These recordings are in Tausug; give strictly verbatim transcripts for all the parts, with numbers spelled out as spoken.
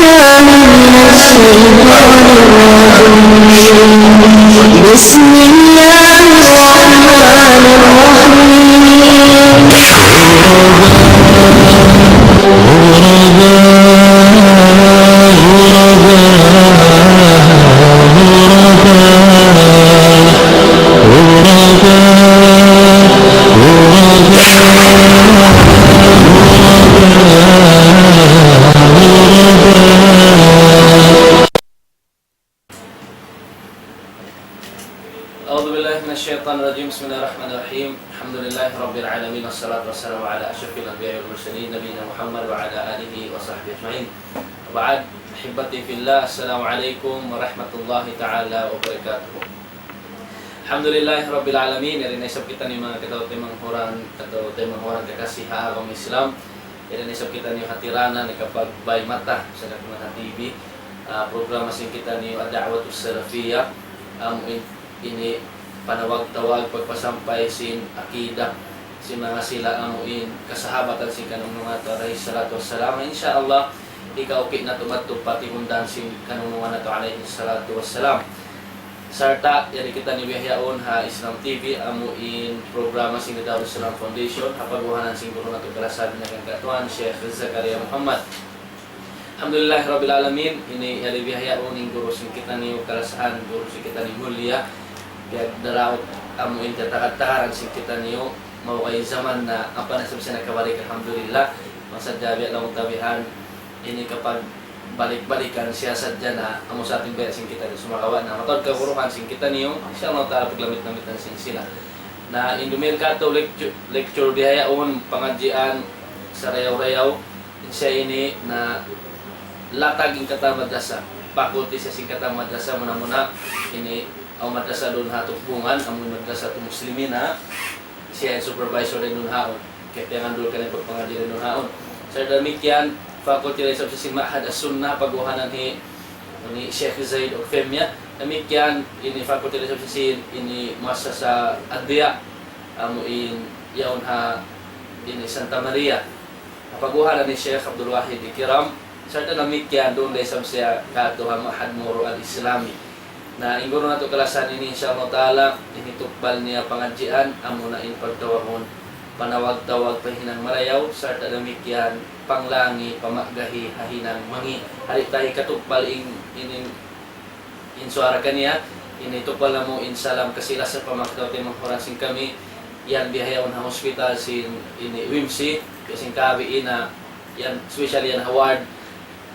من الشيطان الرجيم. بسم الله الرحمن الرحيم. أعوذ بالله من الشيطان الرجيم. بسم الله الرحمن الرحيم. الحمد لله رب العالمين، والصلاة والسلام على أشرف الأنبياء والمرسلين، نبينا محمد وعلى آله وصحبه أجمعين. وبعد، أحبتي في الله، السلام عليكم ورحمة الله تعالى وبركاته. Alhamdulillahi Rabbil Alamin, yari na isab kitaniyu manga kataymanghuran, kataymanghuran kakasi ha agama Islam. Yari na isab kitaniyu hatiranan, ikapagbay mata, sa' na kuman ha T V, ah, programa sin kitaniyu Ad-Da'watus Salafiyah, amu in, ini panawag-tawag pagpasampay sin akida, sin manga sila amu in kasahabatan sin kanungnungan natu' alayhi salatu wassalam. Insya Allah, hikauki' natu' madtu pa timundan sin kanungnungan natu' alayhi salatu wassalam. Sarta', yari kitaniyu bihaun ha Islam T V, amu in programa sin Darussalam Foundation, ha paguwanan sin guru natu' kalasahan nagan katuan, Sheikh Zakaria Muhammad. Alhamdulillah Rabbil Alamin, ini yari bihaun in guru sin kitaniyu kalasahan, guru sin kitaniyu mulia, piyagdaraut amu in katagad-tagaran sin kitaniyu, mawkay zaman na apa na sabab siya nakabalik, alhamdulillah, masa jabi at laung tabihan, ini kapag balik-balikan siya sadja na amu sa atin baya' sin kitaniyu sumagawa' na mataud kaguruhan sin kitaniyu, insya Allah ta'ala paglamit-lamitan sin sila. Na in dumihil katu' lecture, lecture bihaun pangadjian sarayaw-rayaw, in siya ini na latag in katan madrasa, faculty siya sin katan madrasa muna-muna, ini aw madrasa duun ha Tukbungan, amu madrasa tu muslimin ha, siya in supervisor dayn duun haun. Kaya piyangandul kaniya pagpangadji' dayn duun haun. Sa' damikkiyan, faculty da isab sin Ma'had As-Sunnah, paguwanan hi, ini Sheikh Zaid Uthaymin. Damikkiyan, ini faculty da isab sin, ini Muassasa Ad-Diya, amu in yaun ha, ini Santa Maria. Paguwanan hi Sheikh Abdul Wahid Ikiram, sarta' damikkiyan duun da isab siya katu' ha Ma'had Moro Al-Islami. Na, in guru natu' kalasahan ini, insya Allah ta'ala, ini tukbal niya pangadjian, amu na in pagtawagun, panawag-tawag pa hinang marayaw, sarta' damikkiyan, panglangi, pamagahi, ha hinang mangi'. Hari tahi katukbal in, in, in, in suwara kaniya, ini tukbal namu' in salam kasi-lasa pa manga kataymanghuran sin kami, yan bihaun ha hospital sin ini W I M C, biya' sin kabi ina, yan, especially yan ha ward,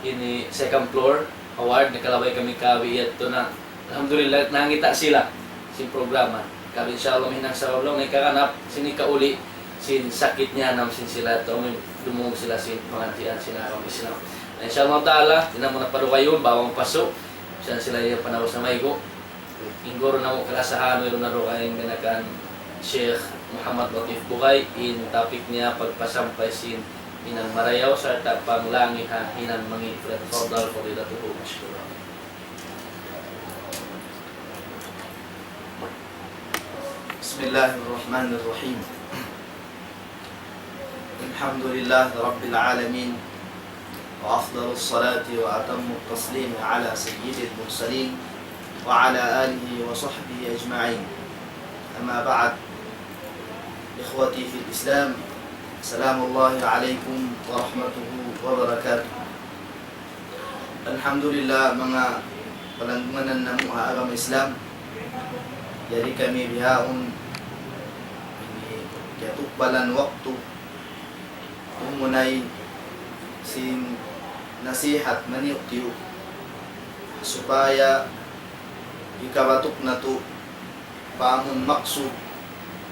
ini second floor, ha ward, nakalabay kami kabi yadtu na. Alhamdulillah, nangita' sila sin programa. Kabi insya Allah, mahinang sabab laung, nakakanap, sin hikauli, sin sakit niya, nam sin sila, tu, amu in dumungug sila sin pangadjian, sin agama Islam. Na, insya Allah ta'ala, di' na mu na padugayun, bawang pasu', sin sila yan panaw sa maygu'. In guru namu' kalasahan, wayruun na dugaing ganakan Sheikh Muhammad Latif Bugay, in topic niya pagpasampay sin hinang marayaw sarta' panglangi ha hinang mangi'. فليتفضل فضيلته مشكورا. بسم الله الرحمن الرحيم. الحمد لله رب العالمين، وأفضل الصلاة وأتم التسليم على سيد المرسلين وعلى آله وصحبه أجمعين. أما بعد، إخوتي في الإسلام، سلام الله عليكم ورحمته وبركاته. Alhamdulillah, manga palanggungan namu' ha agama Islam. Jadi kami bihaun ini kiyatukbalan waktu tumunay sin nasihat maniyu'-tiyu' supaya ikabatuk natu' pa amun maksud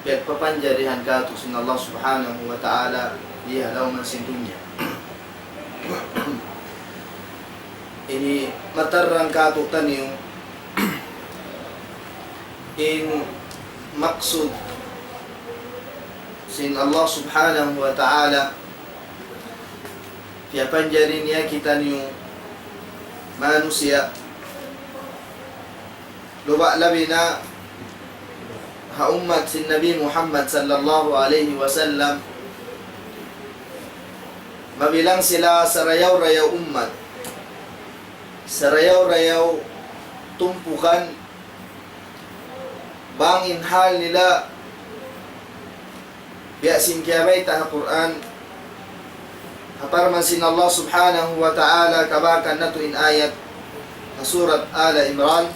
piyagpapanjarihan kātu' sin Allah Subhanahu wa Ta'ala di ha lawm sin dunya. Ini matarrang kātu'niyu in maksud sin Allah Subhanahu wa Ta'ala piyapanjari niya kitaniyu manusiya', luba' labi na ha ummat sin Nabi Muhammad sallallahu alayhi wasallam, mabilang sila sarayaw-rayaw ummat. Sarayaw-rayaw tumpukan bang in hal nila biya' sin kiyabayta' ha Qur'an, ha parman sin Allah Subhanahu wa Ta'ala, kabakan natu' in ayat ha Surat Ala Imran,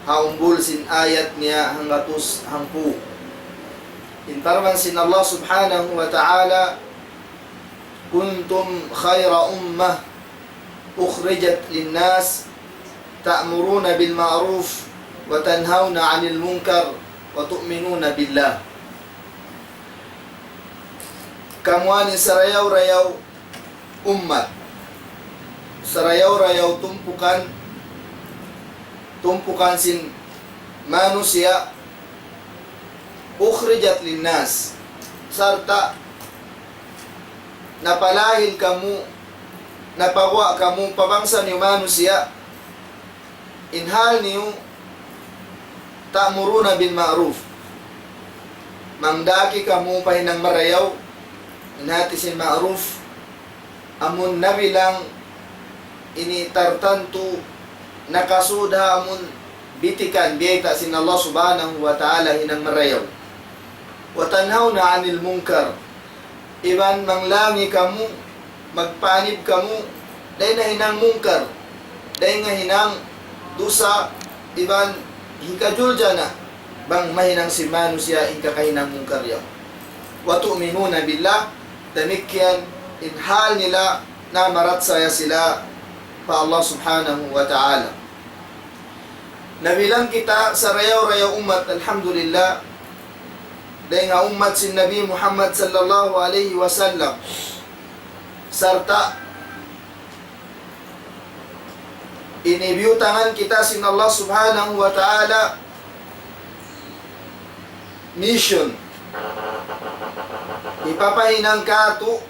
ha umbul sin ayat niya hanggatus hangpu'. In parman sin Allah Subhanahu wa Ta'ala, كنتم خير أمة أخرجت للناس تأمرون بالمعروف وتنهون عن المنكر وتؤمنون بالله. Kamu ini sarayaw-rayaw ummat, sarayaw-rayaw tumpukan, tumpukan sin manusiya', أخرجت للناس, sarta' napalahil kamu, napaguwa' kamu pa bangsa niyu manusiya', in hal niyu تأمرون بالمعروف, mangdaak kamu pa hinang marayaw, in hati sin ma'ruf, amun nabilang ini tartantu nakasud ha amun bitikan biyayta' sin Allah Subhanahu wa Ta'ala hinang marayaw. وتنهون عن المنكر, iban manglangi kamu, magpanib kamu, dayn ha hinang munkar, dayn ha hinang dusa, iban hikajuljana, bang mahinang sin manusiya' in kakahinang munkar yaun. وتؤمنون بالله, damikkiyan in hal nila namarachaya sila pa Allah Subhanahu wa Ta'ala. Nabilang kita sarayaw-rayaw ummat, alhamdulillah, dayn ha ummat sin Nabi Muhammad sallallahu alayhi wasallam. Sarta' ini biyutangan kita sin Allah Subhanahu wa Ta'ala mission. Hipapahinang kātu'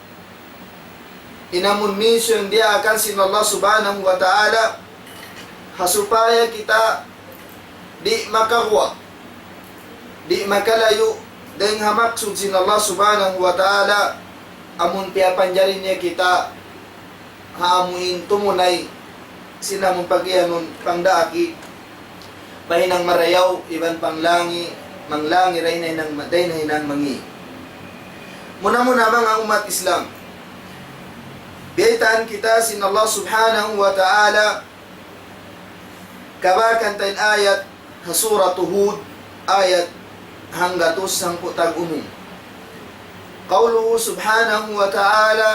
in amun mission diyaakan sin Allah Subhanahu wa Ta'ala, ha supaya kita di' makaguwa', di' makalayu' dayn ha maksud sin Allah Subhanahu wa Ta'ala, amun piyapanjari niya kita ha amu in tumunay sin amun pagiyanun pangdaaki pa hinang marayaw iban panglangi, manglangi dayn ha hinang, dayn ha hinang mangi'. Muna-muna, manga ummat Islam, biyaytaan kita sin Allah Subhanahu wa Ta'ala, kabakan ta in ayat ha Suratu Hud, ayat hanggatus hangpu' tag-unum. قوله سبحانه وتعالى: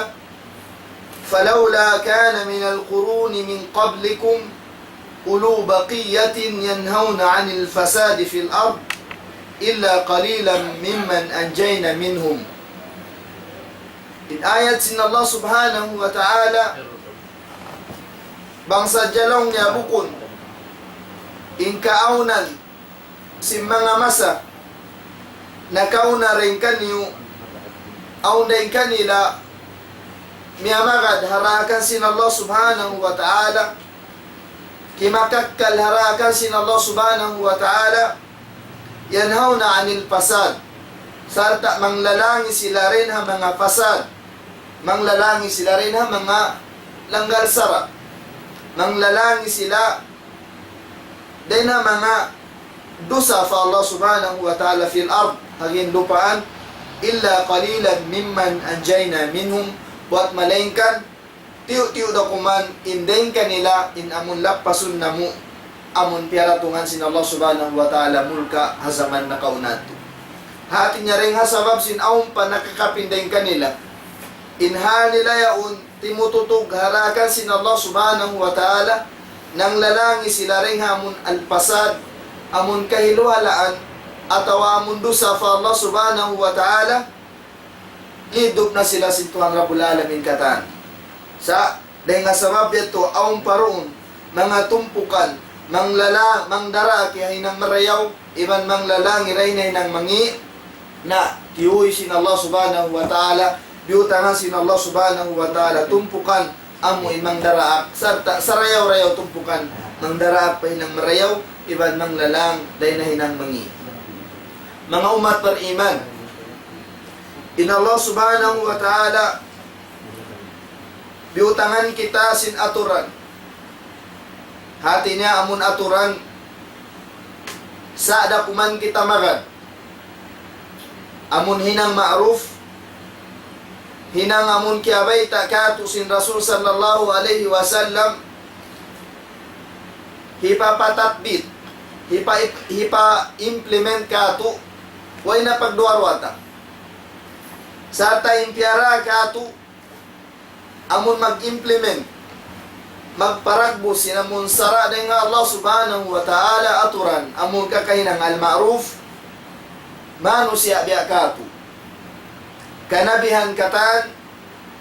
فلولا كان من القرون من قبلكم أولو بقية ينهون عن الفساد في الأرض إلا قليلا ممن أنجينا منهم. In ayat sin Allah Subhanahu wa Ta'ala, bang sadja laung niya bukun in kaawnan sin manga masa nakauna dayn kaniyu, awn dayn kanila miyamagad ha daakan sin Allah Subhanahu wa Ta'ala, kimakakkal ha daakan sin Allah Subhanahu wa Ta'ala, ينهون عن الفساد, sarta' manglalangi sila dayn ha manga fasad, manglalangi sila dayn ha manga langgal sara', manglalangi sila dayn ha manga dusa pa Allah Subhanahu wa Ta'ala في الأرض, ha gin lupaan, إلا قليلا ممن أنجينا منهم, buwat malaingkan tiyu'-tiyu' da kuman in dayn kanila in amun lappasun namu', amun piyaratungan sin Allah Subhanahu wa Ta'ala mulka' ha jaman nakauna yadtu. Hati niya dayn ha sabab sin awn pa nakakapin dayn kanila, in hal nila yaun timututug ha daakan sin Allah Subhanahu wa Ta'ala, nanglalangi sila dayn ha amun al-fasad, amun kahiluhalaan, atawa amun dusa pa Allah Subhanahu wa Ta'ala, lidup na sila sin Tuhan Rabbul Alamin katan. Sa' dayn ha sabab yadtu, awn pa duun manga tumpukan, manglala-, mangdaraak ha hinang marayaw, iban manglalangi dayn ha hinang mangi', na tiyuy sin Allah Subhanahu wa Ta'ala, biyutangan sin Allah Subhanahu wa Ta'ala tumpukan, amu in mangdaraak, sarta' sarayaw-rayaw tumpukan, mangdaraak pa hinang marayaw, iban manglalang dayn ha hinang mangi'. Manga ummat bariman, in Allah Subhanahu wa Ta'ala biyutangan kita sin aturan. Hati niya amun aturan, sa' da kuman kita magad. Amun hinang ma'ruf, hinang amun kiyabayta' katu' sin Rasul sallallahu alayhi wasallam, hipapatatbit, hipa-, hipa-implement katu', way na pagduwa-ruwa ta. Sarta' in piyara katu', amun mag-implement, magparagbus sin amun sara' dayn ha Allah Subhanahu wa Ta'ala aturan, amun kakahinang al-ma'ruf, manusiya' biya' katu'. Kanabihan katan,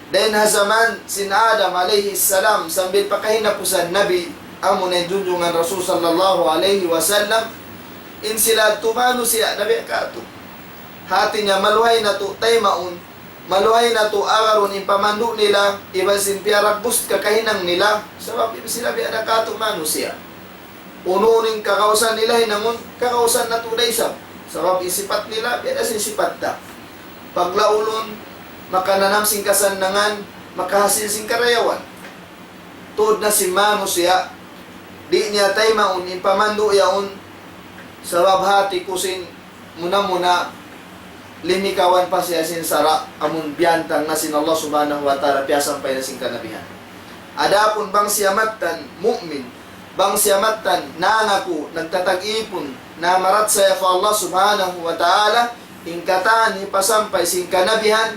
dayn ha jaman sin Adam alayhi salam, sambil pa kahinapusan Nabi, amuna in junjungan Rasul sallallahu alayhi wasallam, in sila tu manusiya' na biya' katu'. Hati niya maluhay natu' taymaun, maluhay natu' agarun in pamandu' nila, iban sin piyaragbus kakahinang nila, sabab in sila biya' da katu' manusiya'. Unu-unu in kakawasa nila hinangun, kakawasa natu' da isab. Sabab in sipat nila, biya' da sin sipat ta. Paglaulun, makananam sin kasannangan, makahasil sin karayawan. Tuud na sin manusiya', di' niya taymaun in pamandu' yaun, sabab hati ku sin muna-muna, limikawan pa siya sin sara', amun biyantang na sin Allah Subhanahu wa Ta'ala, piyasampay na sin kanabihan. Adapun bang siya mattan mu'min, bang siya mattan nangaku, nagtatag-ipun, namarachaya pa Allah Subhanahu wa Ta'ala, in katan hipasampay sin kanabihan,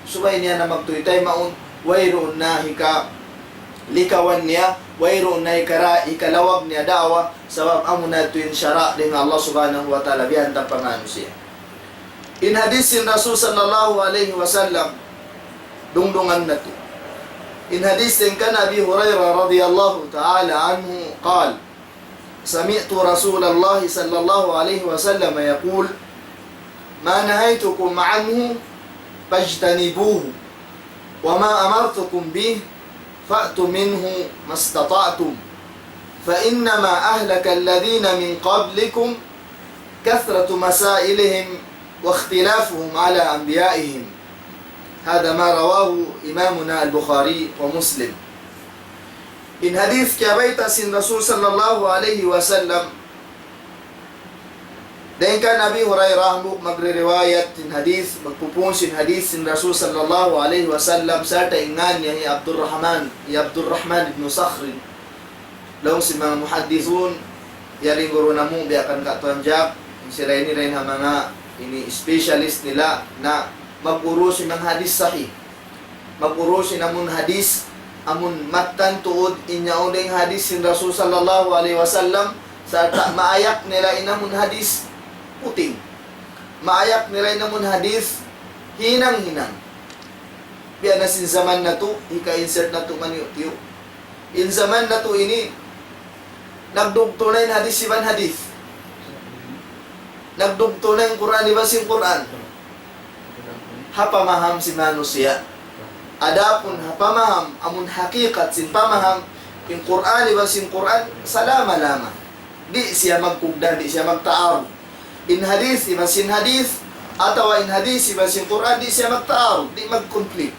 subay niya na magtuy taymaun, wayruun na hika likawan niya, wayruun na hikara-, hikalawag niya da'wa, sabab amuna tuud in sara' dayn ha Allah Subhanahu wa Ta'ala, biyantang pa manusiya'. In hadith sin Rasul sallallahu alayhi wasallam, dungdungan natu'. In hadith dayn kan Abi Hurairah radiyallahu ta'ala anhu, قال: سمعت رسول الله صلى الله عليه وسلم يقول: ما نهيتكم عنه فاجتنبوه، وما أمرتكم به فأتوا منه ما استطعتم، فإنما أهلك الذين من قبلكم كثرة مسائلهم واختلافهم على أنبيائهم. هذا ما رواه إمامنا البخاري ومسلم. In hadith kiyabayta' sin Rasul sallallahu alayhi wasallam, dayn kan Abi Hurairah, hambuuk magririwayat sin hadith, magpupun sin hadith sin Rasul sallallahu alayhi wasallam, sarta' in ngan niya hi Abdurrahman, hi Abdurrahman ibn Sakhr. Laung sin manga muhaddithun, yari guru namu', biya' kan Ka' Tuan Jack, sila ini dayn ha manga ini specialist nila na mag-urus sin manga hadith sahih. Mag-urus sin amun hadith, amun mattan tuud in yaun dayn hadith sin Rasul sallallahu alayhi wasallam, sarta' maayak nila in amun hadith puting. Maayak nila in amun hadith hinang-hinang. Biya' na sin jaman natu', hika-insert natu' maniyu'-tiyu'. In jaman natu' ini, nagdugtul na in hadith iban hadith. Nagdugtul na in Qur'an iban sin Qur'an. Ha pamaham sin manusiya'. Adapun ha pamaham, amun hakikat sin pamaham, in Qur'an iban sin Qur'an, salama-lama. Di' siya magkugdan, di' siya magtaarud. In hadith iban sin hadith, atawa in hadith iban sin Qur'an, di' siya magtaarud, di' magkonflict.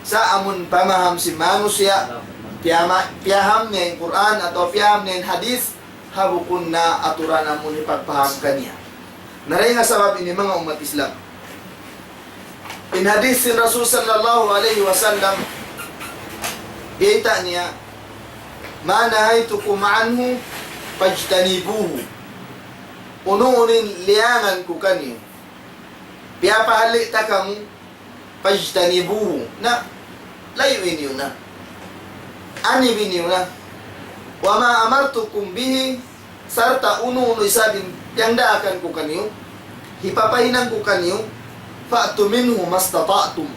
Sa' amun pamaham sin manusiya', piyama-, piyaham niya in Qur'an atawa piyaham niya in hadith, ha bukun na aturan amun hipagpaham kaniya. Na dayn ha sabab ini manga ummat Islam. In hadith sin Rasul sallallahu alayhi wasallam, bayta' niya, ما نهيتكم عنه فاجتنبوه. Unu-unu in liyangan ku kaniyu, piyapahalli' ta kamu, فاجتنبوه, na layui niyu na. Anibi niyu na. وما أمرتكم به, sarta' unu-unu isab in piyangdaakan ku kaniyu, hipapahinang ku kaniyu, فأتوا منه ما استطعتم.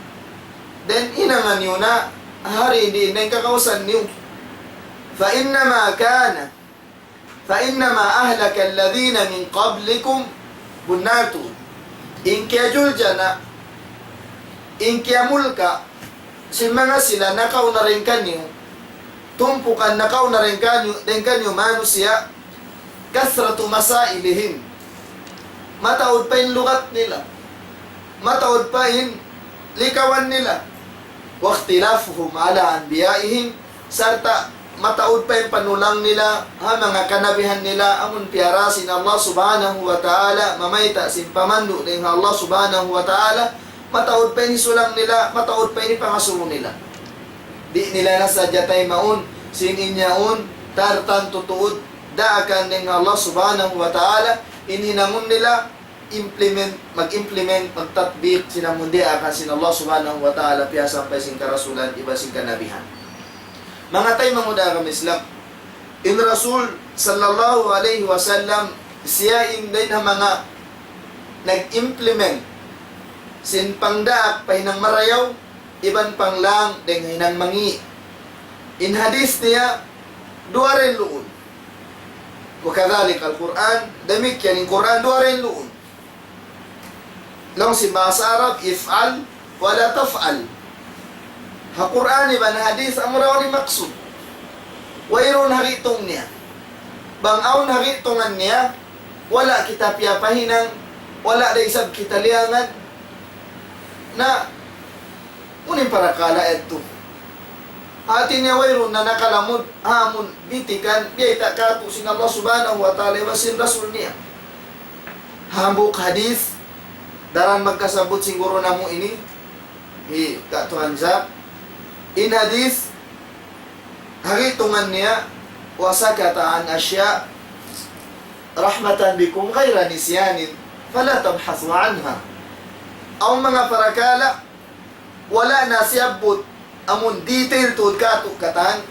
Then hinanga niyu na, ha di' in kakawasa niyu. فإنما كان، فإنما أهلك الذين من قبلكم, bunnal tuud. In kiyajulja na, in kiyamulka', sin manga sila nakauna dayn kaniyu, tumpukan nakauna dayn kaniyu, dayn kaniyu manusiya', كثرة مسائلهم. Mataud pa in lugat nila. Mataud pa in likawan nila. واختلافهم على أنبيائهم, sarta' mataud pa in panulang nila ha manga kanabihan nila, amun piyara sin Allah Subhanahu wa Ta'ala, mamayta' sin pamandu' dayn ha Allah Subhanahu wa Ta'ala, mataud pa in hisulang nila, mataud pa in pangasubu nila. Di' nila na sadja taymaun, sin in yaun, tartantu tuud, daakan dayn ha Allah Subhanahu wa Ta'ala, in hinangun nila, implement, mag-implement, magtatbik, sin amun diyaakan sin Allah Subhanahu wa Ta'ala, piyasampay sin karasulan, iban sin kanabihan. Manga taymanghud ha agama Islam, in Rasul sallallahu alayhi wasallam, siya in dayn ha manga nag-implement sin pangdaak pa hinang marayaw, iban panglang dayn ha hinang mangi'. In hadith niya, duwa ra in luun. وكذلك القرآن, damikkiyan in Qur'an, duwa ra in luun. Laung sin bahasa Arab, افعل ولا تفعل. Ha Qur'an iban hadith, amura wala' maksud. Wayruun hagitung niya. Bang awn hagitungan niya, wala' kita piyapahinang, wala' da isab kita liyangan. Na, unu in parakala' yadtu? Hati niya wayruun na nakalamud, amun bitikan, biyayta' katu' sin Allah Subhanahu wa Ta'ala, iban sin Rasul niya. Hambuuk hadith, daran magkasabbut sin guru namu' ini, hi Katuan Zak. In hadith, hagitungan niya, وسكت عن أشياء رحمة بكم غير نسيان فلا تبحثوا عنها. Awn manga parakala', wala' na siyabbut, amun detail tuud katu' katan,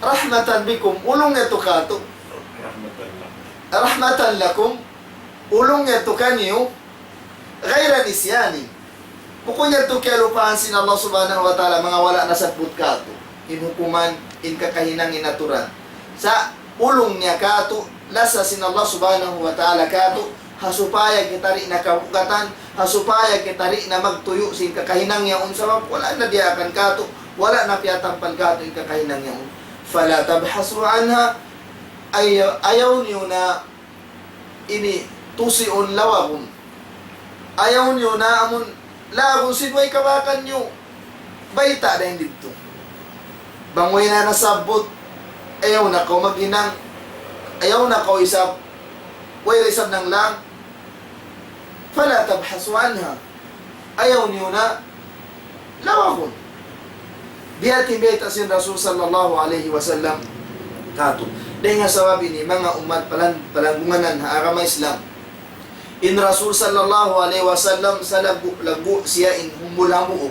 رحمة بكم, ulung yadtu katu'. رحمة لكم. رحمة لكم, ulung yadtu kaniyu, غير نسيان. Bukun yadtu kiyalupahan sin Allah Subhanahu wa Ta'ala, manga wala' nasabbut katu'. In hukuman, in kakahinang, in aturan. Sa' ulung niya katu', lasa sin Allah Subhanahu wa Ta'ala katu', ha supaya kita di' na kabugatan, ha supaya kita di' na magtuyu' sin kakahinang yaun, sabab wala' na diyaakan katu', wala' na piyatampal katu' in kakahinang yaun. فلا تبحثوا عنها, ay-, ayaw niyu na ini tusiun, lawagun. Ayaw niyu na amun lawagun sin way kabakan niyu bayta' dayn didtu. Bang way na nasabbut, ayaw na kaw maghinang, ayaw na kaw isab, way ra isab nanglang. فلا تبحثوا عنها. Ayaw niyu na lawagun. Biya' ha yan in bayta' sin Rasul sallallahu alayhi wasallam katu'. Dayn ha sabab ini, manga ummat palan-, palanggungan ha agama Islam. In Rasul sallallahu alayhi wasallam, salaggu'-laggu' siya in humul hambuuk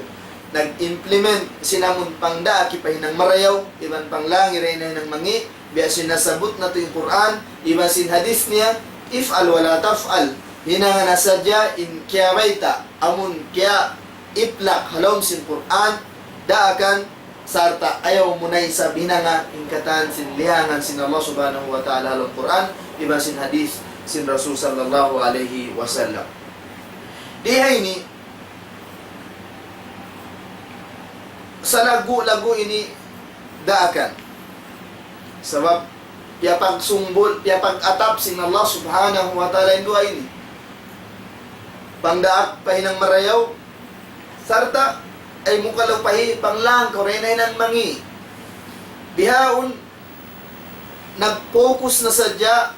nag-implement sin amun pangdaak pa hinang marayaw, iban panglang dayn ha hinang mangi', biya' sin nasabbut natu' in Qur'an, iban sin hadith niya, افعل ولا تفعل. Hinanga na sadja in kiyabayta', amun kiya-itlaq ha lawm sin Qur'an, daakan, sarta' ayaw mu na isab hinanga in katan sin liyangan sin Allah Subhanahu wa Ta'ala ha lawm Qur'an, iban sin hadith sin Rasul sallallahu alayhi wasallam. Di ha ini, salaggu'-laggu' ini daakan. Sabab, piyapagsumbul, piyapag-atap sin Allah Subhanahu wa Ta'ala in duwa ini. Pangdaak pa hinang marayaw, sarta' ayaw mu kalupahi panglang kaw dayn ha hinang mangi'. Bihaun, nag-focus na sadja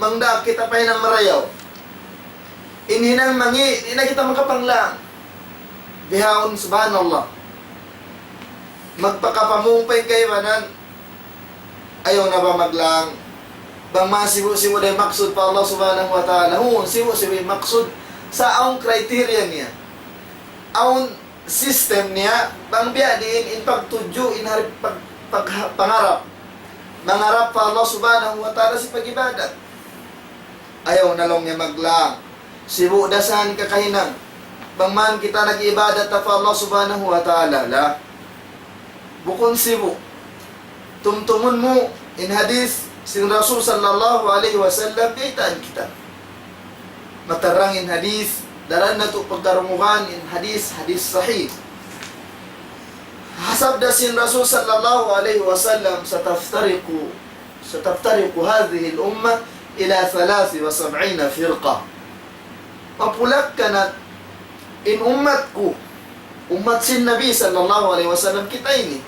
mangdaak kita pa hinang marayaw. In hinang mangi', di' na kita makapanglang. Bihaun, subhanallah. Magpakapamung pa in kaibanan, ayaw na ba maglang? Bang man sibu'-sibu' da in maksud pa Allah Subhanahu wa Ta'ala. Huun, sibu'-sibu' in maksud. Sa' awn criteria niya. Awn system niya, bang biya' diin in pagtudju, in hari pag-, pag-, pangarap. Mangarap pa Allah Subhanahu wa Ta'ala sin pag-ibadat. Ayaw na laung niya maglang. Sibu' da sa in kakahinang. Bang man kita nag-ibadat pa Allah Subhanahu wa Ta'ala, la. Bukun sibu'. Tumtumun mu in hadith sin Rasul sallallahu alayhi wasallam, baytaan kita. Matarang in hadith, daran natu' pagkarungugan in hadith, hadith sahih. Sabda sin Rasul sallallahu alayhi wasallam, ستفترق، ستفترق هذه الأمة إلى ثلاث وسبعين فرقة. Mapulak-kanat in ummat ku, ummat sin Nabi sallallahu alayhi wasallam kita ini.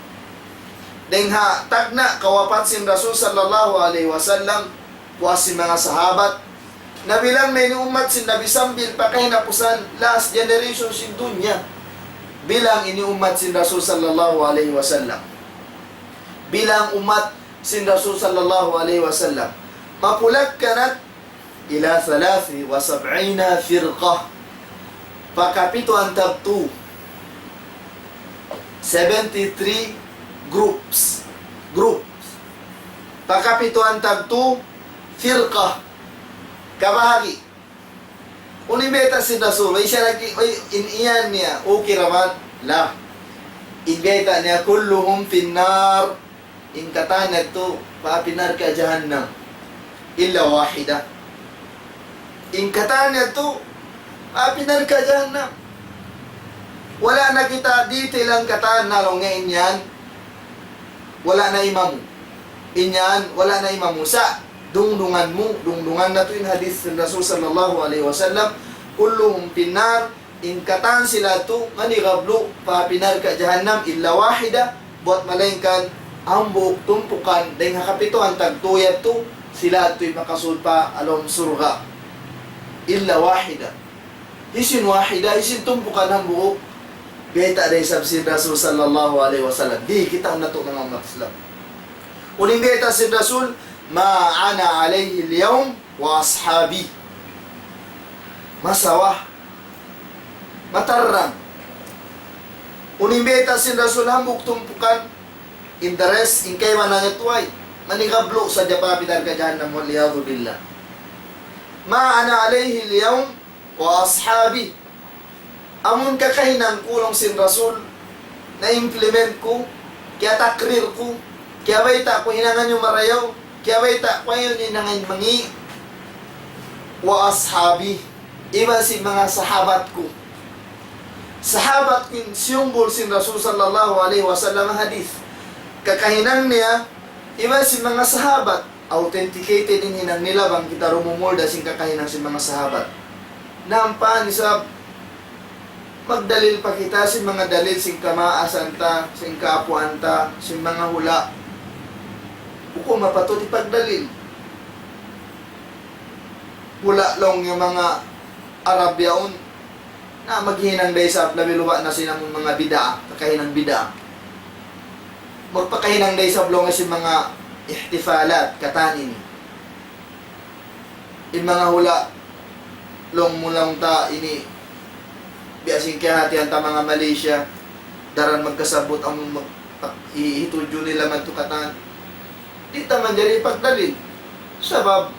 Dayng ha tagna' kawapat sin Rasul sallallahu alayhi wasallam, puas sin manga sahabat. Na bilang na ini ummat sin Nabi sambil pa kahinapusan, last generation sin dunya. Bilang ini ummat sin Rasul sallallahu alayhi wasallam. Bilang ummat sin Rasul sallallahu alayhi wasallam. Mapulak kanat ila thalathin wa sab'ina firqah. Pakapituan tagtu. Seventy-three groups. Groups. Pakapituan tagtu firqah. Kabahagi'. Unu in bayta' sin Rasul, way siya lagi', way in iyan niya, okay ra man. La. In bayta' niya, kulluhum fin nar. In katan yadtu pa api narka' jahannam. Illa wahida. In katan yadtu pa api narka' jahannam. Wala' na kita detail in katan na laung niya in yan. Wala' na imamu. In yan, wala' na imamu. Sa', dungdungan mu, dungdungan natu' in hadith sin Rasul sallallahu alayhi wasallam, kulluhum fin nar, in katan sila yadtu, manigablu', pa api narka' jahannam, illa wahida, buwat malaingkan, hambuuk tumpukan, dayng ha kapituan tagtu yadtu, sila yadtu in makasud pa lawm surga'. Illa wahida. Hisiyu in wahida, hisiyu in tumpukan hambuuk. Bayta' da isab sin Rasul sallallahu alayhi wasallam. Di' kita natu' manga ummat Islam. Unu in bayta' sin Rasul, ma ana alayhi al-yawm wa ashabi. Masawa. Matarrang. Unu in bayta' sin Rasul hambuuk tumpukan, in the rest, in kaibanan niya tuway. Manigablu' sadja pa api narka' jahannam, wal iyadhu billah. Ma ana alayhi al-yawm wa ashabi. Amun kakahinang ku laung sin Rasul, na-implement ku, kiyatakrir ku, kiyabayta' ku hinangan niyu marayaw, kiyabayta' ku ayaw niyu hinangan mangi', wa ashabi, iban sin manga sahabat ku. Sahabat ku in siyumbul sin Rasul sallallahu alayhi wasallam hadith. Kakahinang niya, iban sin manga sahabat. Authenticated in hinang nila bang kita rumumulda sin kakahinang sin manga sahabat. Nampa ni sab, magdalil pa kita sin manga dalil sin kamaasan ta, sin kaapuan ta, sin manga hula'. Bukun mapatut ipagdalil. Hula' laung in manga Arab yaun, na maghinang da isab labi luba' na sin amun manga bid'a, kakahinang bid'a. Magpakahinang da isab laung sin manga ihtifalat, katan ini. In manga hula', laung mu laung ta ini, biya' sin kiyahatihan ta manga Malaysia, daran magkasabut amun mag-, ihitudju nila madtu katan. Di' ta manjari pagdalil. Sabab,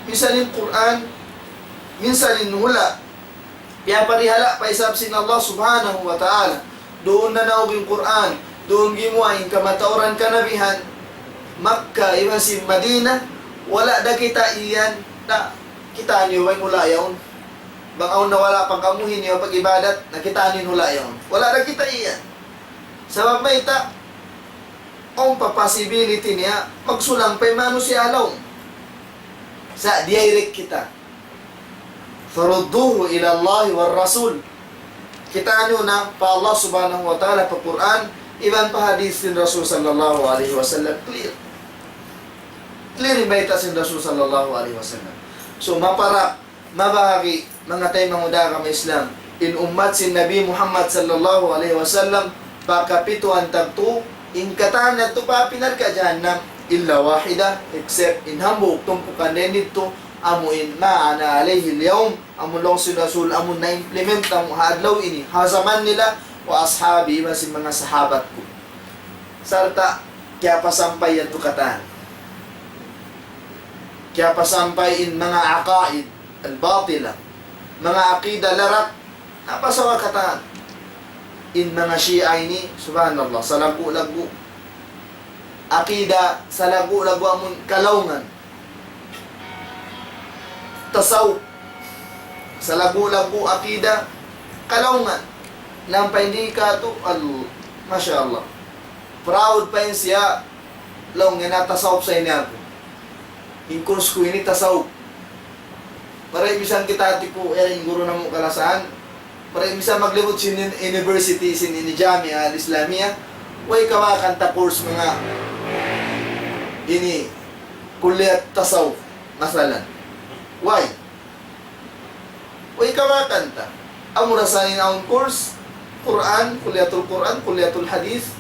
minsan in Qur'an, minsan in hula', piyaparihala' pa isab sin Allah Subhanahu wa Ta'ala. Duun nanaug in Qur'an, duun gimuwa' in kamatauran kanabihan, Makkah, iban sin Madinah, wala' da kita' iyan, na kita' niyu ba in hula' yaun. Bang awn na wala' pagkamuhin niyu pag-ibadat, na kita' niyu in hula' yaun. Wala' da kita' iyan. Sabab mayta', awn pa possibility niya, magsulang pa in manusiya' ha lawm. Sa' direct kita. فردوه إلى الله والرسول. Kita' niyu na pa Allah Subhanahu wa Ta'ala, pa Qur'an, iban pa hadith sin Rasul sallallahu alayhi wasallam. Clear. Clear in bayta' sin Rasul sallallahu alayhi wasallam. So, mapara, mabahagi', manga taymanghud ku ha agama Islam, in ummat sin Nabi Muhammad sallallahu alayhi wasallam, pakapituan tagtu, in katan yadtu pa api narka' jahannam, illa wahida, except in hambuuk tumpukan dayn didtu, amu in ma ana alayhi al-yawm, amu laung sin Rasul, amu na-implement namu' ha adlaw ini, ha jaman nila, wa ashabi, iban sin manga sahabat ku. Sarta', kiyapasampay yadtu katan. Kiyapasampay in manga aqaid al-batila. Manga aqida larak, napasawa katan. In manga Shia ini, subhanallah, salaggu'-laggu'. Aqida, salaggu'-laggu' amun kalaungan. Tasawuf. Salaggu'-laggu' aqida, kalaungan. Laung pa in di' katu', al-, masha Allah. Proud pa in siya, laung niya na tasawuf sa ini aku. In course ku ini tasawuf. Para misan kita hati ku, eh, in guru namu' kalasahan. Para misan maglibut sin university, sin ini Jamia al-Islamia. Way kawakan ta course manga ini kulliyat tasawuf, masalan. Way. Way kawakan ta. Amura sa in awn course, Quran, kulliyatul Quran, kulliyatul hadith.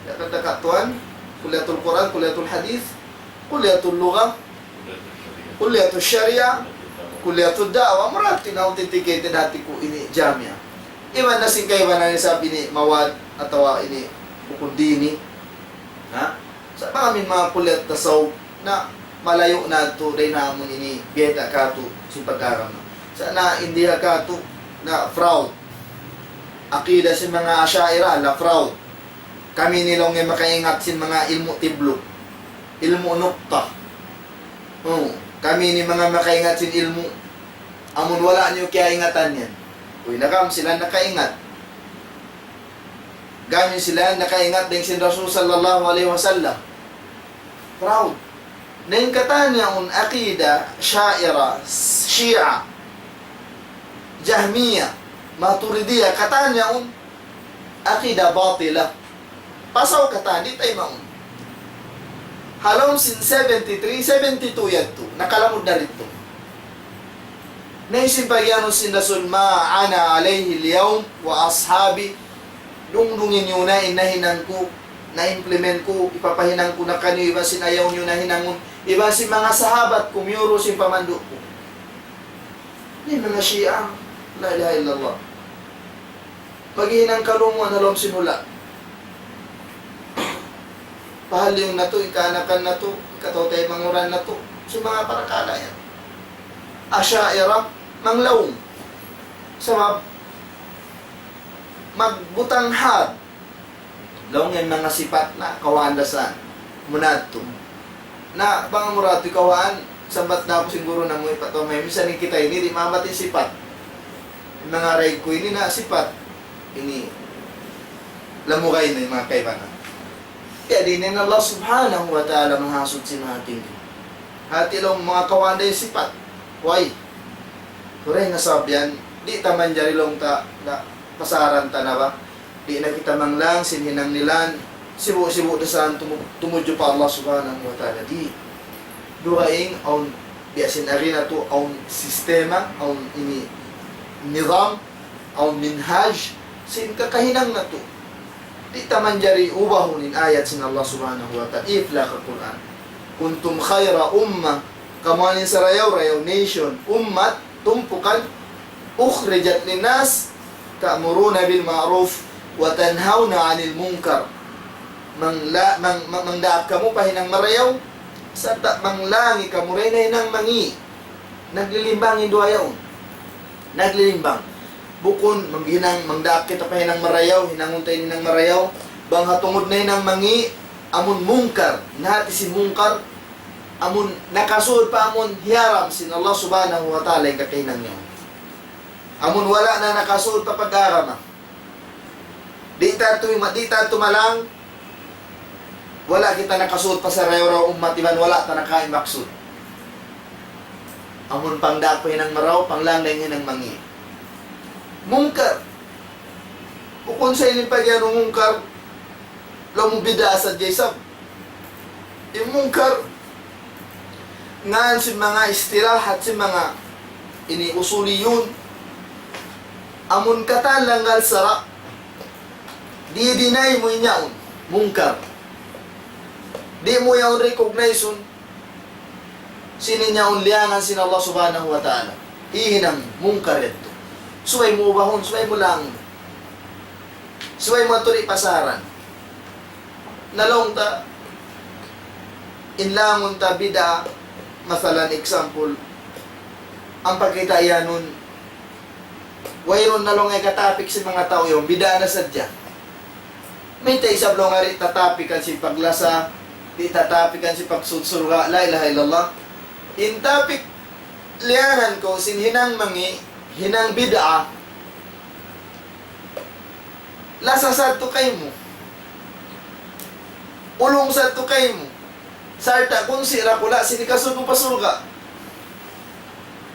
Ya kata katuan, kulliyatul Quran, kulliyatul hadith, kulliyatul lugha, kulliyatul sharia, kulliyatul da'wah. Amura in awn titiketin hati ku ini jamia. Iban na sin kaibanan isab ini mawad atawa ini bukun dini. Ha? Sa' bang amin manga kulliyat tasawuf na malayu' na tu, dayn ha amun ini biyayta' katu' sin pag-agama. Sa' na in di ha katu' na fraud. Aqida sin manga Asha'ira, la fraud. Kami ini laung in makaingat sin manga ilmu' tibluk, ilmu' nukta. Oh, kami ini manga makaingat sin ilmu'. Amun wala' niyu kiyaingatan yan. Uy, na kam sila nakaingat. Gam sila nakaingat dayn sin Rasul sallallahu alayhi wasallam. Proud. Na in katan yaun aqida, Asha'ira, Shia, Jahmiya, Maturidiya, katan yaun aqida batila. Pasaw katan, di' taymaun. Ha lawm sin seventy-three, seventy-two yadtu, nakalamud na didtu. Na in sin pagiyanun sin Rasul, ما أنا عليه اليوم وأصحابي. Dungdungi niyu na in nahinang ku, na-implement ku, hipapahinang ku na kaniyu, iban sin ayaw niyu nahinangun, iban sin manga sahabat ku, miyuru sin pamandu' ku. Ini manga Shia, la ilaha illallah. Maghihinang kalunguan ha lawm sin hula'. Pahaliyung natu', in kaanakan natu', in kataw-taymanghuran natu', sin manga parakala' yan. Asha'ira, manglaung. Sabab, magbutang had. Laung yan manga sipat na kawaan da sa munadtu. Na, bang amura tu kawaan, sambat na aku sin guru namu' ipatawmay. Minsan in kita ini, di' mamat in sipat. In manga raig ku ini na sipat. Ini, lamugay na in manga kaibanan. Kaya di' na in Allah subhanahu wa ta'ala mahasud sin ating. Hati laung manga kawaan da in sipat. Way. Kuray na sabab yan, di' ta manjari laung ta, na pasaran ta na ba? Di' na kita manglang sin hinang nila, sibu'-sibu' da sa tumu-, tumudju pa Allah subhanahu wa ta'ala. Di'. Dugaing awn biya' sin ari natu', awn sistema, awn ini nizam, awn minhaj, sin kakahinang natu'. Di' ta manjari ubahun in ayat sin Allah subhanahu wa ta'ala. Ipla ka Qur'an. كنتم خير أمة. Kamu in sarayaw-rayaw nation, ummat, tumpukan, أخرجت للناس تأمرون بالمعروف وتنهون عن المنكر. Mangla-, mang-, mang-, mangdaak kamu pa hinang marayaw, sarta' manglangi kamu dayn ha hinang mangi'. Naglilimbang in duwa yaun. Naglilimbang. Bukun manghinang, mangdaak kita pa hinang marayaw, hinangun ta in hinang marayaw, bang ha tungud na hinang mangi', amun munkar, in hati sin munkar, amun nakasud pa amun hiyaram sin Allah subhanahu wa ta'ala in kakahinang niya. Amun wala' na nakasud pa pag-agama. Di' ta tu-, di' ta tumalang, wala' kita nakasud pa sarayaw-rayaw ummat iban wala' ta nakain maksud. Amun pangdaak pa hinang marayaw, panglang dayn hinang mangi'. Munkar. Bukun sa ini pagiyanun munkar, laung mu bid'a sadja isab. In munkar, ngan sin manga istilahat sin manga ini usuliyun. Amun katan langgal sara', di-deny mu in yaun, munkar. Di' mu yaun recognize-un, sin in yaun liyangan sin Allah subhanahu wa ta'ala. Hihinang munkar yadtu. Subay mu ubahun, subay mu langun. Subay mu aturi pasaran. Na laung ta, in langun ta bid'a, masalan, example, ampa kita iyanun, wayruun na laung ay katapik sin manga tau yaun, bid'a na sadja. Mayta' isab laung di' tatapikan sin paglasa, di' tatapikan sin pagsud surga', la ilaha illallah. In tapik, liyangan kaw sin hinang mangi', hinang bid'a, lasa sadtu kaymu. Ulung sadtu kaymu. Sarta' kunsi' dakula' sin hikasud mu pa surga'.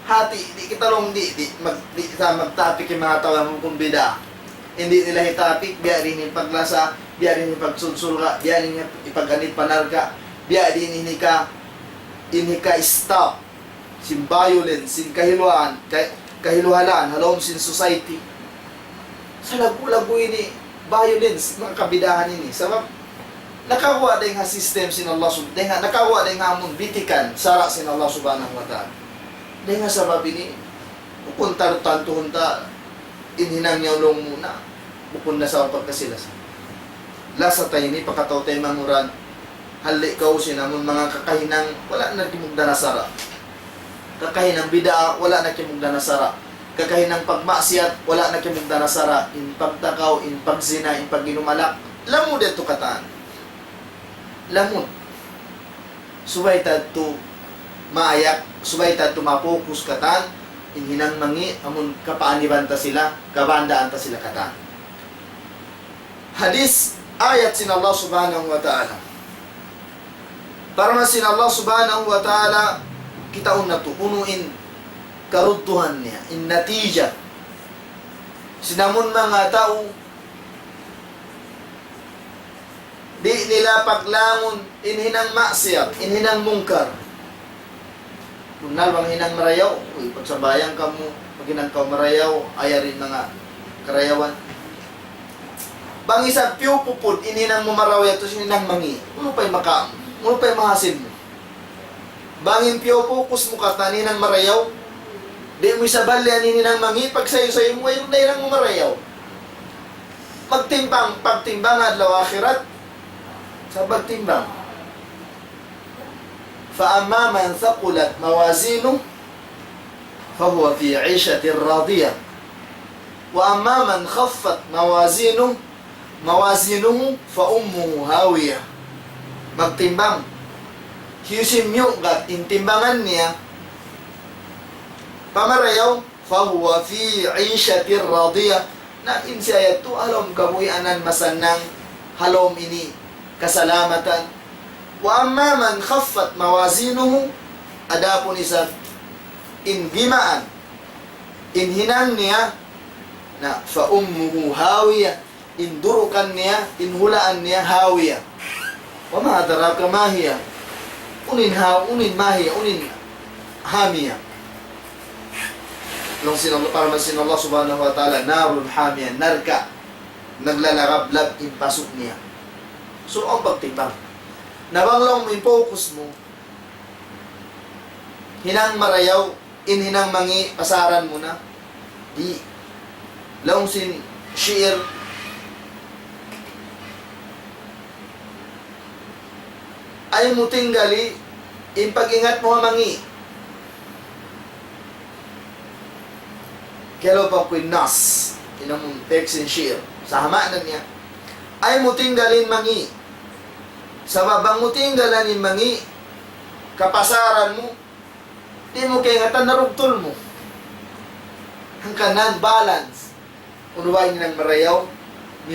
Hati, di' kita laung di', di', mag-, di' sa magtapik in manga tau yan bukun bid'a. Di' nila hitapik, biya' diin in paglasa, biya' diin in pagsulsul ka, biya' diin in pag-anit pa narka', biya' diin in hika, in hika-stop sin violence, sin kahiluhaan, kay-, kahiluhalaan, ha lawm sin society. Sa' lagu-lagu ini, violence, manga kabidahan ini. Sabab, nakaguwa' dayn ha system sin Allah sub-, dayn ha, nakaguwa' dayn ha amun bitikan, sara' sin Allah Subhanahu wa Ta'ala. Dayn ha sabab ini, bukun ta tantuhun ta, in hinang niya laung muna, bukun na sa' pagkasi-lasa. Lasa ta ini, pakataw ta mangurad, halli' kaw sin amun manga kakahinang, wala' na kimugdan ha sara'. Kakahinang bid'a, wala' na kimugdan ha sara'. Kakahinang pagmaksiyat, wala' na kimugdan ha sara'. In pagtakaw, in pagzina, in pag-inum alak, lamud yadtu katan. Lamud. Subay ta yadtu maayak, subay ta yadtu ma-focus katan, in hinang mangi', amun kapaaniban ta sila, kabandaan ta sila katan. Hadith, ayat sin Allah Subhanahu wa Ta'ala. Parman sin Allah Subhanahu wa Ta'ala, kitaun natu', unu in karudduhan niya, in natija. Sin amun manga tau, di' nila paglangun in hinang maksiyat, in hinang mungkar. Bunnal bang hinang marayaw, uy, pagsambahayang kamu, paghinang kaw marayaw, ayarin manga karayawan. Bang isab piyupupud in hinang mu marayaw yadtu sin hinang mangi', unu pa'y maka-, unu pa'y mahasil mu? Bang in piyu-focus mu katan in hinang marayaw, di' mu isab balian in hinang mangi', pagsayu-sayu mu, wayruun na hinang mu marayaw. Magtimbang, pagtimbang adlaw akhirat, sa' pagtimbang. فأما من ثقلت موازينه فهو في عيشة راضية وأما من خفت موازينه موازينه فأمه هاوية. Magtimbang. Hisiyu in miyugat in timbangan niya pa marayaw, فهو في عيشة راضية. Na in siya yadtu ha lawm kabuhianan masannang, ha lawm ini kasalamatan. وأما من خفت موازينه, adapun isab in gimaan in hinang niya, na فأمه هاوية, in durukan niya, in hulaan niya, hawiya. وما أدراك ما هي. Unu in ha-, unu in ma hiya, unu in hamiya. Laung sin Allah, parman sin Allah Subhanahu wa Ta'ala, نار حامية, narka', naglalagablab in pasu' niya. So, awn pagtimbang. Na bang laung mu in focus mu, hinang marayaw, in hinang mangi', pasaran mu na. Di'. Laung sin shi'r, ayaw mu tinggali in pag-ingat mu ha mangi'. Kiyalupa ku in nas, in amun text sin shi'r. Sa' ha maana niya, ayaw mu tinggali in mangi'. Sabab bang mu tinggalan in mangi', kapasaran mu, di' mu kaingatan, narugtul mu. Hangkan balance. Unu ba in hinang marayaw,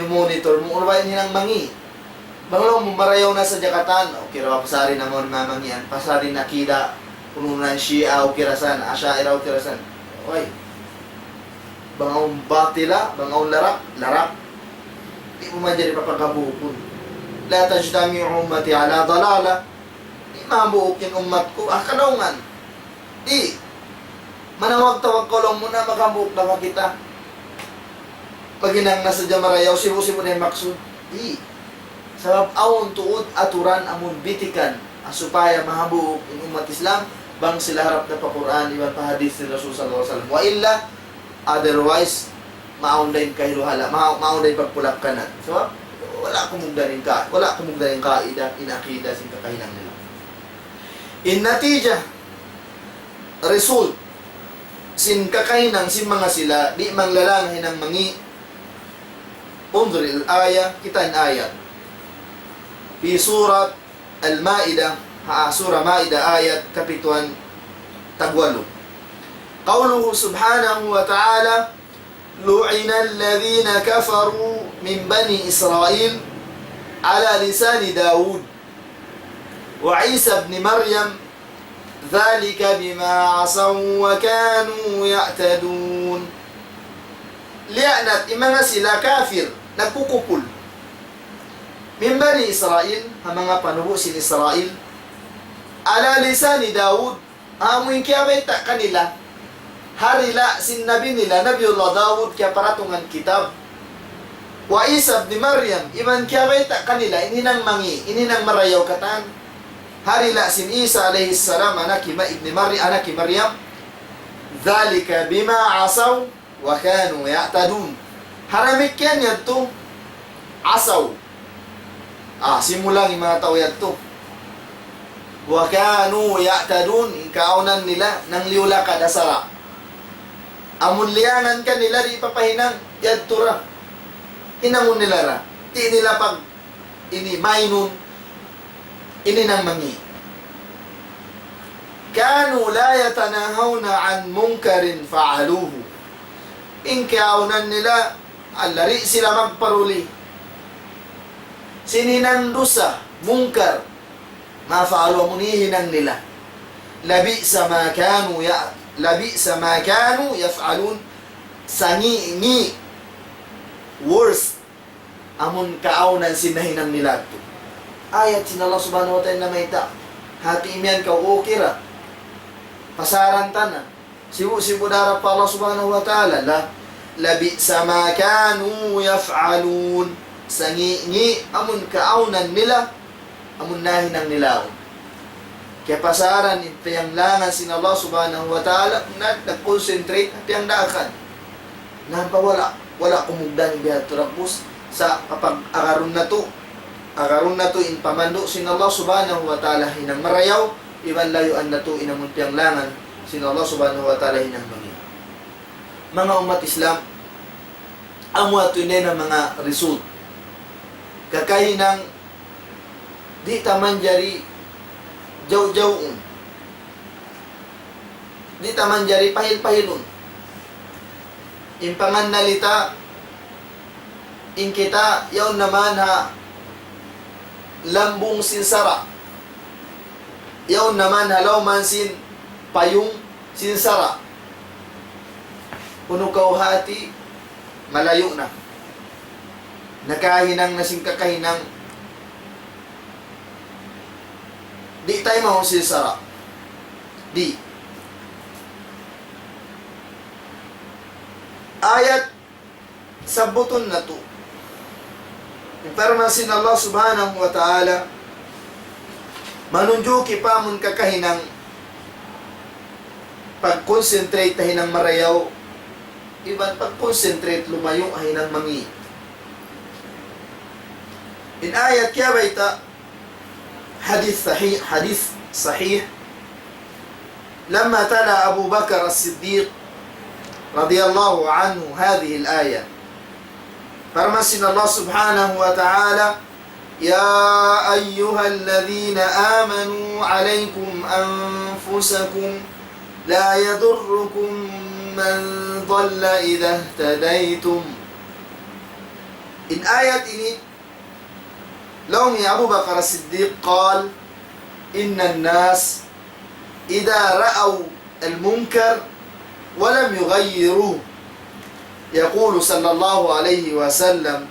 monitor mu, unu ba in hinang mangi'. Bang laung mu marayaw na sadja katan, okay ra, pasari na mu in manga mangi' yan, pasari na akida, unu na in Shia, okay ra san, Asha'ira, okay ra san. Way. Bang awn batila, bang awn larak, larak. Di' mu manjari papaghambuukun. لا تجتمع أمتي على ضلالة. Di' mahambuuk in ummat ku, ha kanaungan. Di'. Manawag-tawag kaw laung mu na maghambuuk na kita. Maghinang na sadja marayaw, sibu'-sibu' na in maksud. Di'. Sabab awn tuud aturan amun bitikan, ha supaya mahambuuk in ummat Islam, bang sila harap na pa Qur'an, iban pa hadith ni Rasul sallallahu alayhi wasallam. Wa illa, otherwise, maawn da in kahiluhala, ma-, maawn da in pagpulak-kanan. Sabab, wala' kumugdan in ka-, wala' kumugdan in kaida, in akida, sin kakahinang nila. In natija, result, sin kakahinang, sin manga sila, di' manglalanga hinang mangi'. انظر الآية, kita' in ayat. في سورة المائدة, ha, Surah Ma'idah, ayat kapituan tagwalu. قوله سبحانه وتعالى: لعن الذين كفروا من بني إسرائيل على لسان داود وعيسى ابن مريم ذلك بما عصوا وكانوا يعتدون. Liyaanat in manga sila kafir, nagkukupul. من بني إسرائيل, ha manga panubu' sin Israel. على لسان داود, amu in kiyabayta' kanila ha dila' sin Nabi nila, Nabiullah Daud, kiyaparatungan kitab. وعيسى ابن مريم, iban kiyabayta' kanila in hinang mangi', in hinang marayaw katan. Ha dila' sin Isa alayhi salam, anak hi Ma-, ibni Mari-, anak hi Maryam. ذلك بما عصوا وكانوا يعتدون. Ha damikkiyan yadtu, asaw. Ah, simulang in manga tau yadtu. وكانوا يعتدون, in kaawnan nila, nangliyu-lakad ha sara'. Amun liyangan kanila, di' papahinang, yadtu ra. Hinangun nila ra. Di' nila pag ini mainun, in hinang mangi'. كانوا لا يتناهون عن منكر فعلوه. In kaawnan nila, di' sila magparuli sin hinang dusa, munkar, ما فعلوه, amun hihinang nila. لبئس ما كانوا ي-, لبئس ما كانوا يفعلون. Sangi'-ngi', worse, amun kaawnan sin nahinang nila yadtu. Ayat sin Allah Subhanahu wa Ta'ala namayta'. Hati imiyan kaw, okay ra. Pasaran ta na. Sibu'-sibu' da harap pa Allah Subhanahu wa Ta'ala. La, لبئس ما كانوا يفعلون. Sangi'-ngi' amun kaawnan nila, amun nahinang nila yaun. Kiyapasaran in piyanglangan sin Allah Subhanahu wa Ta'ala, na nag-concentrate ha piyangdaakan. Na pa wala', wala' kumugdan biya' ha yadtu dagbus. Sa' kapag agarun natu', agarun natu' in pamandu' sin Allah Subhanahu wa Ta'ala hinang marayaw, iban layuan natu' in amun piyanglangan sin Allah Subhanahu wa Ta'ala hinang mangi'. Manga ummat Islam, amu yadtu in dayn ha manga result. Kakahinang di' ta manjari jaw-jawn. Di' ta manjari pahil-pahilun. In pangannal ta, in kita, yaun naman ha lambung sin sara'. Yaun naman ha lawm sin payung sin sara'. Unu kaw hati, malayu' na. Nakahinang na sin kakahinang. Di' ta imaw sin sara'. Di'. Ayat sabbutun natu'. In parman sin Allah Subhanahu wa Ta'ala, manunjuki pa amun kakahinang pag-concentrate ha hinang marayaw, iban pag-concentrate lumayu' ha hinang mangi'. In ayat kiyabayta', hadith sahih, hadith sahih. لما تلا أبو بكر الصديق رضي الله عنه هذه الآية. Parman sin Allah Subhanahu wa Ta'ala, يا أيها الذين آمنوا عليكم أنفسكم لا يضركم من ضل إذا اهتديتم. In ayat ini, laung hi Abu Bakar As-Siddiq قال: إن الناس إذا رأوا المنكر ولم يغيروه، يقول صلى الله عليه وسلم: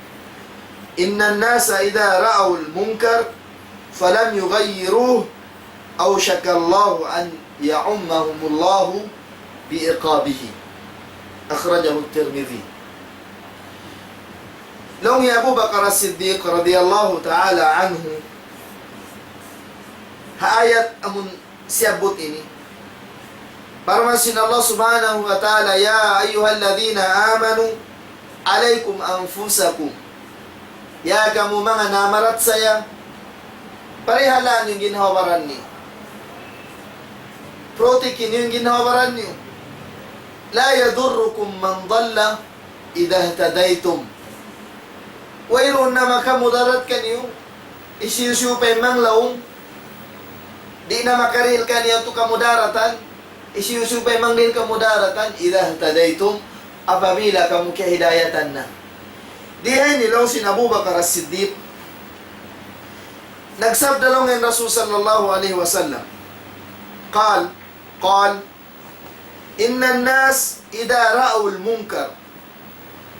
إن الناس إذا رأوا المنكر فلم يغيروه أوشك الله أن يعمهم الله بعقابه. أخرجه الترمذي. Laung hi Abu Bakar As-Siddiq radiyallahu ta'ala anhu, ha ayat amun siyabbut ini, parman sin Allah Subhanahu wa Ta'ala, يا أيها الذين آمنوا عليكم أنفسكم. Ya kamu manga namaratsaya, parihalaan niyu in ginhawa-baran niyu. Protect niyu in ginhawa-baran niyu. لا يضركم من ضل إذا اهتديتم. Wayruun na makamudarat kaniyu, hisiyu-siyu pa in manglaung, di' na makarihil kaniyu yadtu kamudaratan, hisiyu-siyu pa in mangdihil kamudaratan, إذا اهتديتم, apabila kamu kiyahidayatan na. Di ha ini laung sin Abu Bakar As-Siddiq, nagsabda laung in Rasul sallallahu alayhi wasallam, قال، قال: إن الناس إذا رأوا المنكر.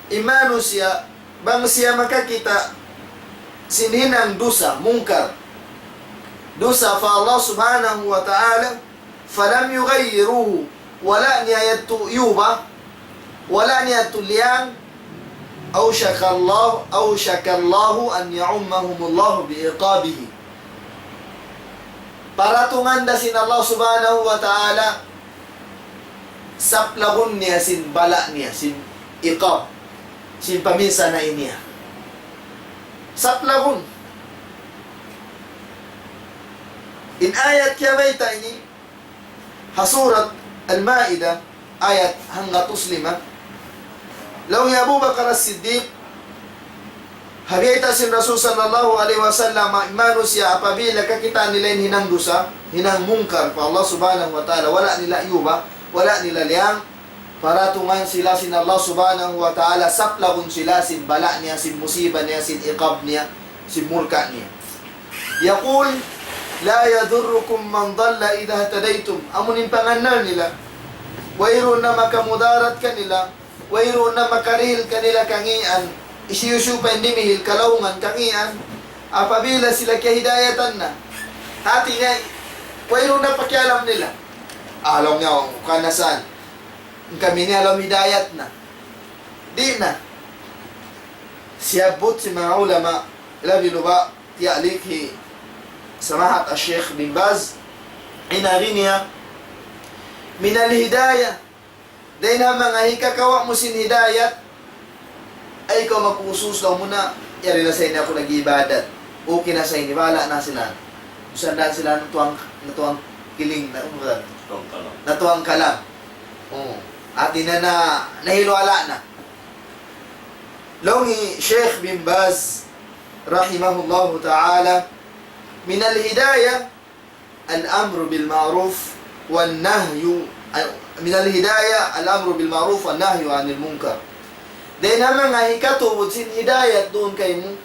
In manusiya', bang siya makakita' sin hinang dusa, mungkar, dusa pa Allah Subhanahu wa Ta'ala, فلم يغيروه, wala' niya yadtu iyuba, wala' niya yadtu liyang, أوشك الله، أوشك الله أن يعمهم الله بعقابه. Paratungan da sin Allah Subhanahu wa Ta'ala, saplagun niya sin bala' niya, sin iqab, sin paminsanay niya. Saplagun. In ayat kiyabayta' ini, ha Surat Al-Ma'idah, ayat hanggatus lima. Laung hi Abu Bakar As-Siddiq, ha biyayta' sin Rasul sallallahu alayhi wasallam, in manusiya' apabila kakita' nila in hinang dusa, hinang mungkar pa Allah Subhanahu wa Ta'ala, wala' nila iyuba, wala' nila liyang, paratungan sila sin Allah Subhanahu wa Ta'ala, saplagun sila sin bala' niya, sin musiba niya, sin iqab niya, sin murka niya. يقول: لا يضركم من ضل إذا اهتديتم. Amu in pangannal nila, wayruun na makamudarat kanila, wayruun na makarihil kanila kangīan, hisiyu-siyu pa in dimihil kalaungan kangīan, apabila sila kiyahidayatan na. Hāti niya, wayruun na pakialam nila. Ah, laung niya, "Kanasan, kami ini alam hidayat na." Di' na. Siyabbut sin manga ulama, labi luba, tiyalik hi Samahat Al-Sheikh bin Baz, in agi niya, من الهداية, dayn ha manga hikakawa' mu sin hidayat, ay ikaw magkusus laung mu na, yari na sa ini aku nag-iibadat. Okay na sa ini, bahala' na sila. Usandan sila natuwang, natuwang kiling na, ano ba? Natuwang kalam. Natuwang kalam. Oh, hāti niya na, nahiluhala' na. Laung hi Sheikh bin Baz, rahimahullahu ta'ala, من الهداية الأمر بالمعروف والنهي، من الهداية الأمر بالمعروف والنهي عن المنكر. Dayn ha manga hikatubud sin hidayat duun kaymu,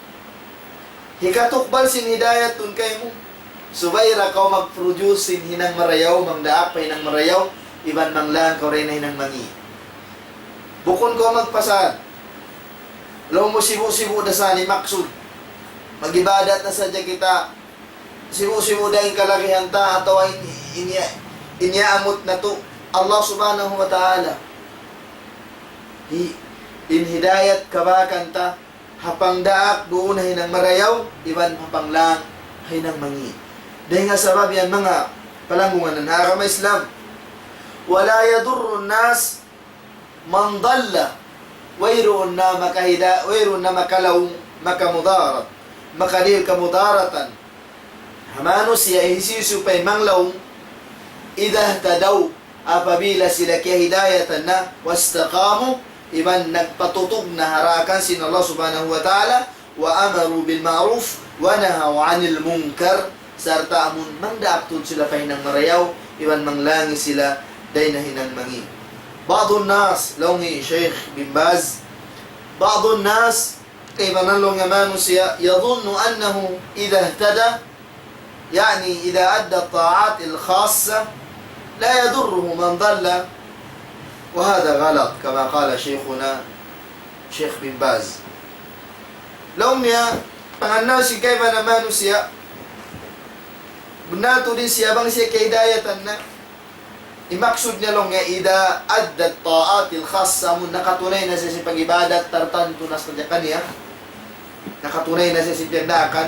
hikatukbal sin hidayat duun kaymu, subay da kaw mag-produce sin hinang marayaw, mangdaak pa hinang marayaw, iban manglang kaw dayn ha hinang mangī'. Bukun kaw magpasad. Laung mu sibu'-sibu' da sa ini maksud. Mag-ibadat na sadja kita, sibu'-sibu' da in kalagihan ta, atawa in, in, in iyaamut natu' Allah Subhanahu wa Ta'ala. Hi-, in hidayat kabakan ta, ha pangdaak duun ha hinang marayaw, iban ha panglang ha hinang mangī'. Dayn ha sabab yan manga palanggungan ha agama Islam. ولا يضر الناس من ضل, wayruun na makahida-, wayruun na makalaung, makamudarat, makadihil kamudaratan ha manusiya' hisiyu-siyu pa in manglaung, إذا اهتدوا, apabila sila kiyahidayatan na, واستقاموا, iban nagpatutug na ha daakan sin Allah Subhanahu wa Ta'ala, وأمروا بالمعروف ونهوا عن المنكر, sarta' amun mangdaak tuud sila pa hinang marayaw, iban manglang sila dayn ha hinang mangī'. بعض الناس, laung hi Sheikh bin Baz, بعض الناس, kaibanan laung niya manusiya', يظن أنه إذا اهتدى، يعني إذا أدى الطاعات الخاصة، لا يضره من ضل، وهذا غلط، كما قال شيخنا Sheikh bin Baz. Laung niya, pangannal sin kaibanan manusiya', bunnal tuud in siya bang siya kiyahidayatan na. In maksud niya laung niya, إذا أدى الطاعات الخاصة, amun nakatunay na siya sin pag-ibadat tartantu na sadja kaniya, nakatunay na siya sin piyagdaakan,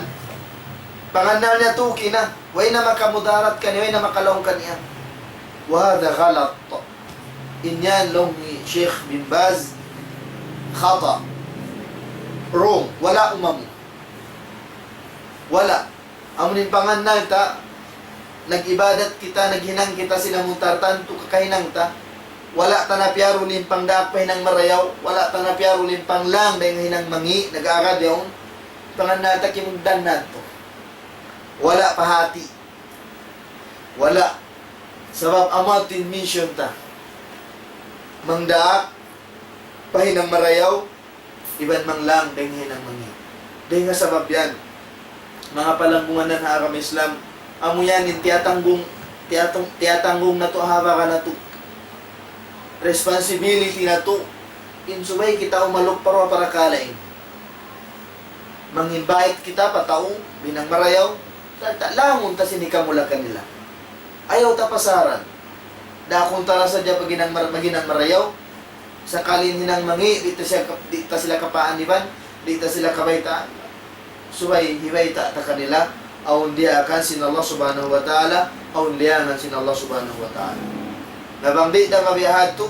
pangannal niya tuud na, way na makamudarat kaniya, way na makalaung kaniya. وهذا غلط. In yan laung hi Sheikh bin Baz, khata'. Wrong. Wala' umamu. Wala'. Amun in pangannal ta, nag-ibadat kita, naghinang kita sin amun tartantu kakahinang ta, wala' ta na piyaruli in pangdaak pa hinang marayaw, wala' ta na piyaruli in panglang dayn ha hinang mangī', nag-aagad yaun, pangannal ta kimugdan na yadtu. Wala' pahāti. Wala'. Sabab amu yadtu in mission ta. Mangdaak pa hinang marayaw, iban manglang dayn ha hinang mangī'. Dayn ha sabab yan, manga palanggungan ha agama Islam, amu yan in tiyatanggung, tiyatung-, tiyatanggung natu' ha baran natu'. Responsibility natu'. In subay kita umaluk pa duwa parakala' ini. Manginbayt kita pa tau, bihinang marayaw, sarta' langun ta sin hikamula kanila. Ayaw ta pasaran. Dakun ta ra sadja paghinang mar-, maghinang marayaw. Sakali hinang mangi', di' ta siya kap-, di' ta sila kapaaniban, di' ta sila kabaytaan. Subay hibayta' ta kanila, awn diyaakan sin Allah Subhanahu wa Ta'ala, awn liyangan sin Allah Subhanahu wa Ta'ala. Na bang di' da mabihadtu,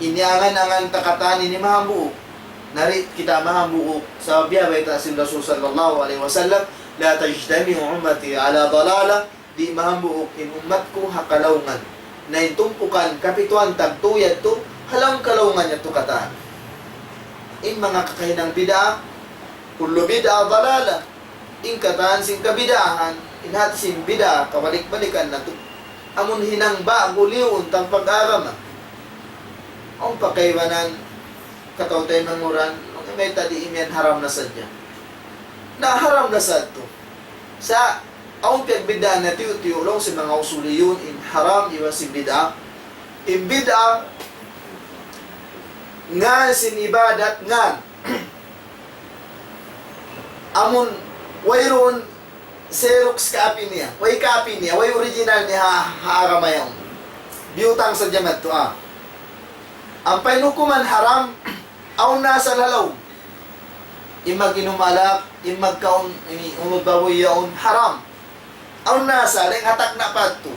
in iyangan-angan ta katan ini mahambuuk. Na di' kita mahambuuk, sabab biya' bayta' sin Rasul sallallahu alayhi wasallam, لا تجتمع أمتي على ضلالة, di' mahambuuk in ummat ku ha kalaungan. Na in tumpukan kapituan tagtū yadtu, ha lawm kalaungan yadtu katan. In manga kakahinang bid'ah, كل بدعة ضلالة. In katan sin kabid'ahan, in hāti sin bid'ah, kabalik-balikan natu'. Amun hinang ba'gu liyuun tang pag-agama. Awn pa kaibanan, kataw-taymanghuran, manga mayta' di' imiyan haram na sadja. Na haram na sadtu. Sa' awn piyagbiddaan na tiyu'-tiyu' laung sin manga usuliyun in haram iban sin bid'ah. In bid'ah, ngan sin ibadat, ngan. Amun wayruun Xerox copy niya, way copy niya, way original niya ha, ha agama yaun. Biyutang sadja madtu, ah. Ampa in hukuman haram, awn na asal ha lawm. In mag-inum alak, in magkaun, ini, unud babuy yaun, haram. Awn na asal, dayn ha tagna' pa yadtu.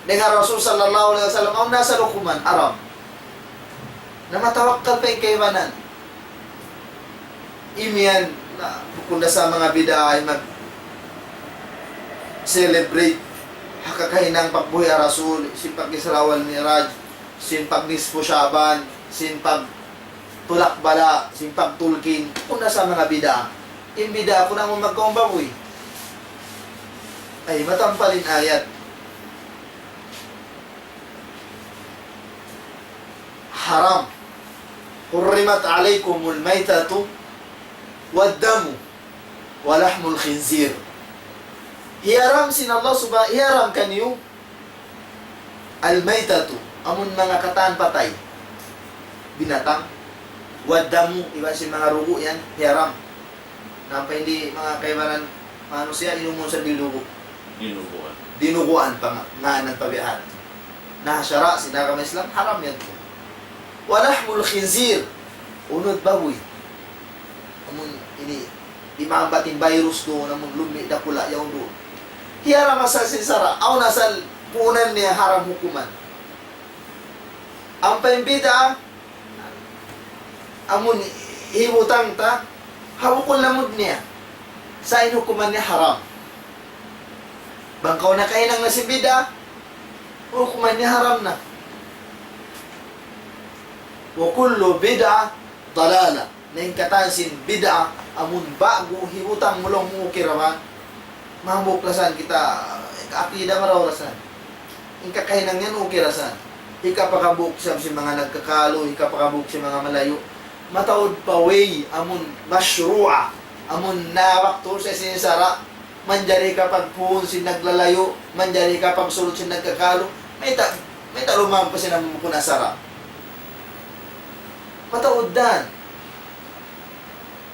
Dayn ha Rasul sallallahu alayhi wasallam, awn na asal hukuman, haram. Na matawakkal pa in kaibanan. Imiyan, na, bukun da sa manga bid'ah, in mag-celebrate ha kakahinang pagbuhi' ha Rasul, sin pag-Isra wal Mi'raj, sin pag-Nisfu Sha'ban, sin pag-Tulak Bala, sin pag-Tulkin, bukun da sa manga bid'ah. In bid'ah, kunu' amun magkaun babuy. Ay, matampal in ayat. Haram. حرمت عليكم الميتة والدم ولحم الخنزير. Hiyaram sin Allah Subha-, hiyaram kaniyu al-maytatu, amun manga katan patay. Binatang. Wad-damu, iban sin manga dugu' yan, hiyaram. Na ampa in di' manga kaibanan manusiya' inumun sa dinugu'. Dinuguan. Dinuguan pa nga, nga nagpabihan. Na sara' sin agama Islam, haram yan. Wa lahmul khinzir, unud babuy. Amun ini, di' maambat in virus duun, amun lummi' dakula' yaun duun. Hiyaram asal sin sara', awn asal puunan niya haram hukuman. Ampa in bid'ah, amun hibutang ta, ha bukun lamud niya. Sa' in hukuman niya haram. Bang kaw nakahinang na sin bid'ah, hukuman niya haram na. وكل بدعة ضلالة. Na in katan sin bid'ah, amun ba'gu hibutang mu laung mu okay ra ba? Mahambuuk ra san kita, akida marayaw ra san. In kakahinang yan okay ra san. Hikapaghambuuk isab sin manga nagkakalu, hikapaghambuuk sin manga malayu'. Mataud pa way, amun mashru'a, amun na waktu sa sin sara', manjari hikapagpuun sin naglalayu', manjari hikapagsulut sin nagkakalu, mayta', mayta' lumampas sin amun bukun ha sara'. Mataud dan.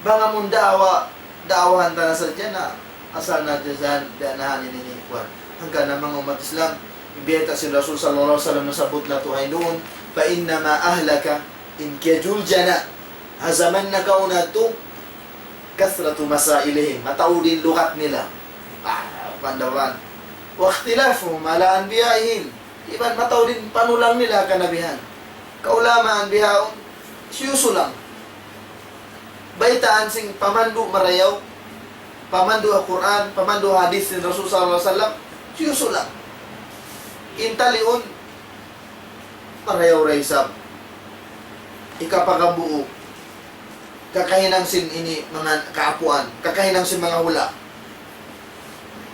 Bang amun da'wa, da'wahan ta na sadja na, asal na jazahan, biya' na ha ini, ini, kuwan. Hangkan na manga ummat Islam, in biyayta' sin Rasul sallallahu alayhi wasallam nasabbut natu' hain duun, فإنما أهلك, in kiyajulja na, ha jaman nakauna tu, كثرة مسائلهم, mataud in lugat nila. Ah, pandawan. واختلافهم على أنبيائهم, iban mataud in panulang nila ha kanabihan. Kaulamaan bihaun, siyusulang. Baytaan sin pamandu' marayaw, pamandu' ha Qur'an, pamandu' ha hadith sin Rasul sallallahu alayhi wasallam, siyusulang. In taliun, marayaw ra isab. Hikapaghambuuk. Kakahinang sin ini manga kaapuan, kakahinang sin manga hula'.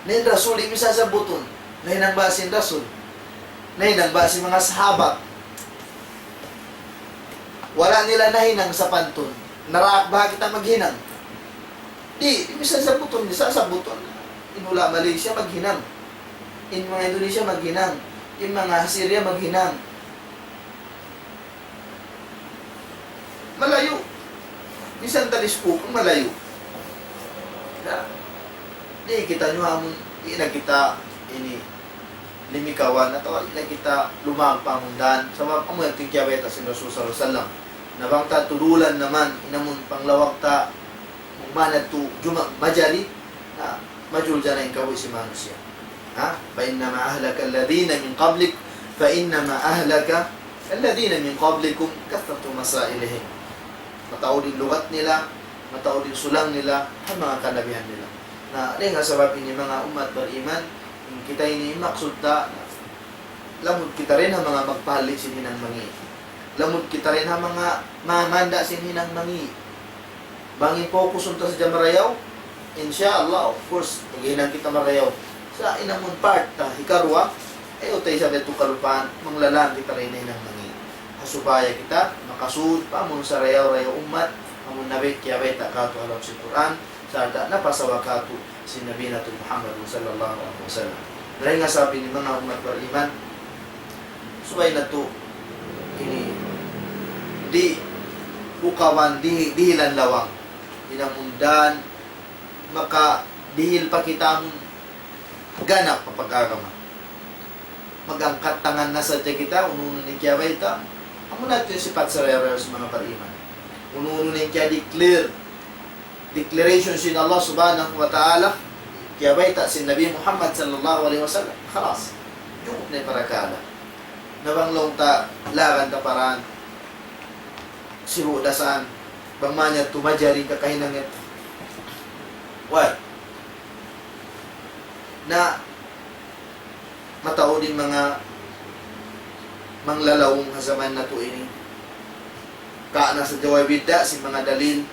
Na in Rasul di' mi sasabbutun. Nahinang ba sin Rasul? Nahinang ba sin manga sahabat? Wala' nila nahinang sapantun. Naraak ba kita maghinang? Di', di' mi sasabbutun, di' sasabbutun. In hula' Malaysia maghinang. In manga Indonesia maghinang. In manga Syria maghinang. Malayu'. Minsan taliskupun malayu'. Na, di' kita niyu amun, di' na kita ini limikawan atawa di' na kita lumampa amun dan. Sabab amu yadtu in kiyabayta' sin Rasul sallallahu alayhi wasallam. Na bang ta tudulan naman, in amun panglawag ta, bang mana tu juma' majari, na majul jana in kabuhi' sin manusiya'. Ha? فإنما أهلك الذين من قبلك، فإنما أهلك الذين من قبلكم كثرة مسائلهم. Mataud in lugat nila, mataud in sulang nila, ha manga kanabihan nila. Na, dayn ha sabab ini manga ummat bariman, in kita ini maksud ta, lamud kita dayn ha manga magpahalli' sin hinang mangi'. Lamud kita dayn ha manga mamanda' sin hinang mangi'. Bang in focus ta sadja marayaw, insya Allah, of course, maghinang kita marayaw. Sa' in amun part ta, hikaruwa, ayaw ta isab yadtu kalupahan, manglalaan kita dayn ha hinang mangi'. Ha supaya kita makasud pa amun sarayaw-rayaw ummat, amun nabi kiyabayta' katu' ha lawm sin Qur'an, sarta' napasawa katu' sin Nabi natu' Muhammad sallallahu alayhi wasallam. Dayn ha sabab ini manga ummat bariman, subay natu' ini di' bukawan, di', dihilan lawang. In amun dan makadihil pa kita amun ganap pa pag-agama. Mag-angkat tangan na sadja kita, unu-unu in kiyabayta'. Amu na yadtu in sipat sarayaw-rayaw sin manga bariman. Unu-unu in kiya-declare, declaration sin Allah Subhanahu wa Ta'ala, kiyabayta' sin Nabi Muhammad sallallahu alayhi wasallam. Khalas. Jukup na in parakala'. Na bang laung ta, lagan ta pa dan, sibu' da isab, bang mana tu majari in kakahinang yadtu. Why? Na, mataud in manga manglalaung ha jaman natu' ini. Kaagi na sadja way bidda' sin manga dalil.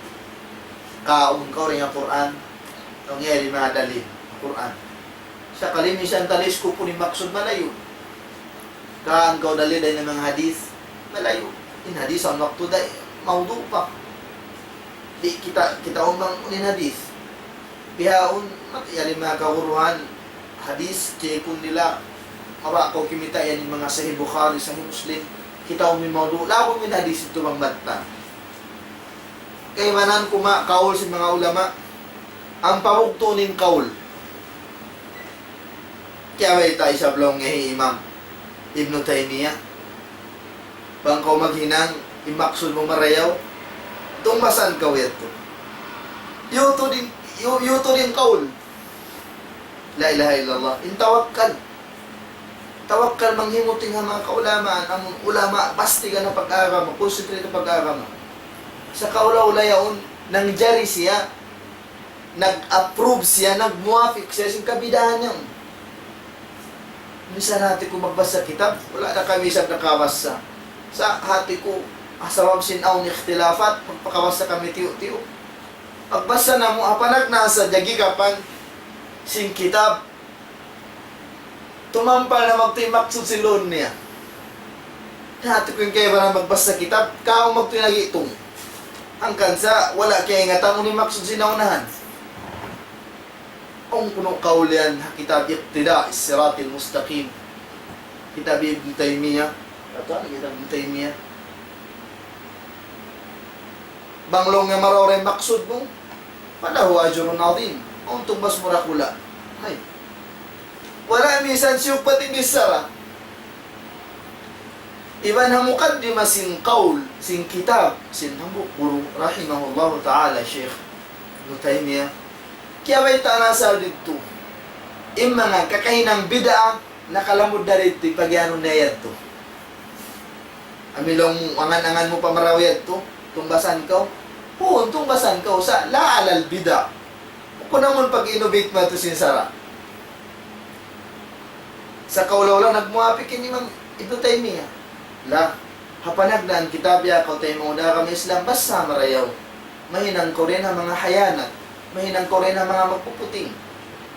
Kaagi kaw dayn ha Qur'an. Kaagi dayn ha manga dalil. Qur'an. Sakali minsan taliskupun in maksud malayu'. Kaagi kaw dalil dayn ha manga hadith. Malayu'. In hadith awn waktu da mawdu' pa. Di' kita, kita umang in hadith. Bihaun, mat-, yan in manga kaguruhan, hadith, chekun nila, mabaya' kaw kimita' yan in manga Sahih Bukhari, Sahih Muslim, kita' mu in mawdu', laung mu in hadith yadtu bang mattan. Kaibanan ku ma-, kaul sin manga ulama, ampa bugtu' in kaul. Kiyabayta' isab laung hi Imam Ibn Taymiyyah. Bang kaw maghinang, in maksud mu marayaw, tungbasan kaw yadtu. Yadtu in, yu-, yadtu in kaul. La ilaha illallah. In tawakkal. Tawakkal manghimuting ha manga kaulamaan, amun ulama, pasti ka na pag-agama, concentrate pag-agama. Sa' kaula-ula yaun, nangjari siya, nag-approve siya, nagmuwafik siya sin kabidaan niya. Minsan hati ku magbasa kitab, wala' na kami isab nakabasa. Sa' hati ku, ah, sabab sin awn ikhtilafat, magpakabasa kami tiyu'-tiyu'. Pagbasa namu', ha panagnaan sadja gikapan sin kitab, tumampal na magtuy in maksud sin laung niya. Hati ku in kaibanan magbasa kitab, kaun magtuy nag-itung. Hangkan sa wala' kiyaingatan unu in maksud sin naunahan. Awn kunu' kaul yan ha kitab Iqtida' Siratil Mustaqim. Kitab Ibn Taymiyyah. Atawa kitab Ibn Taymiyyah. Bang laung niya marayaw in maksud mu, فله أجر عظيم. Awn tungbas mu dakula'. Hay. Wala' misan siyugpat in bichara. Iban ha mukaddima sin kaul, sin kitab, sin hambuuk guru, rahimahullahu ta'ala, Shaykh Ibn Taymiyyah. Kiyabayta' na sa didtu. In manga kakahinang bid'a, nakalamud da didtu, pagiyanun niya yadtu. Amu in laung mu, angan-angan mu pa marayaw yadtu, tungbasan kaw. Huun, tungbasan kaw, sa' لا على البدع. Bukun amun pag-innovate mu yadtu sin sara'. Sa' kaula-ula nagmuwafik in Imam Ibn Taymiyyah. La, ha panagnaan kitab ya kaw taymanghud ha agama Islam, basa marayaw. Mahinang kaw dayn ha manga hayanat. Mahinang kaw dayn ha manga magpuputing.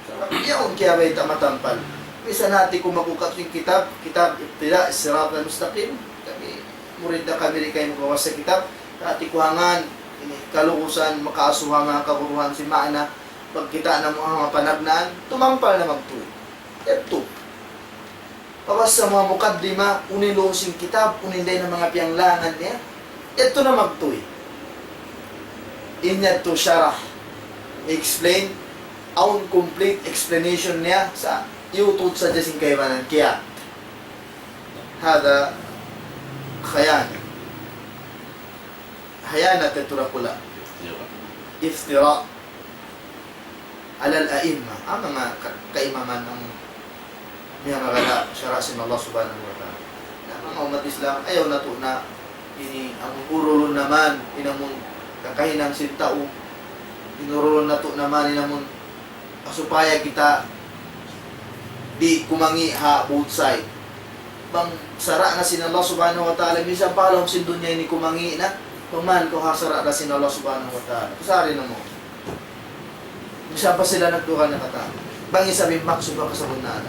Sabab yaun kiyabayta' matampal. Misan hati ku mag-ukat sin kitab, kitab Iqtida' Siratal Mustaqim. Kami, murid da kami di' kaymu gawas sin kitab. Hati ku hangkan, ini, kalugusan, makaasuhan, kaguruhan sin maana. Pagkita' namu' ha manga panagnaan, tumampal na magtuy. Yadtu. Pabasa mu ha mukaddima, unu in laung sin kitab, unu in dayn ha manga piyanglangan niya. Yadtu na magtuy. In yadtu sharah, explain, awn complete explanation niya sa' iyutud sadja sin kaibanan kiya. Hada khayana. Khayana, tatura kula. Iftira. Alal a'imma. Ang mga ka-, kaimaman ang miyamagala sara' sin Allah Subhanahu wa Ta'ala. Na manga ummat Islam, ayaw natu' na ini amun urulun naman, in amun kakahinang sin tau, in urulun natu' naman, in amun supaya kita di' kumangi' ha both side. Bang sara' na sin Allah Subhanahu wa Ta'ala, minsan pa ha lawm sin dunya ini kumangi' na, bang man kaw ha sara' na sin Allah Subhanahu wa Ta'ala. Kusari na mu. Minsan pa sila nagdugal na katan. Bang isab in maksud pa kasabunnal.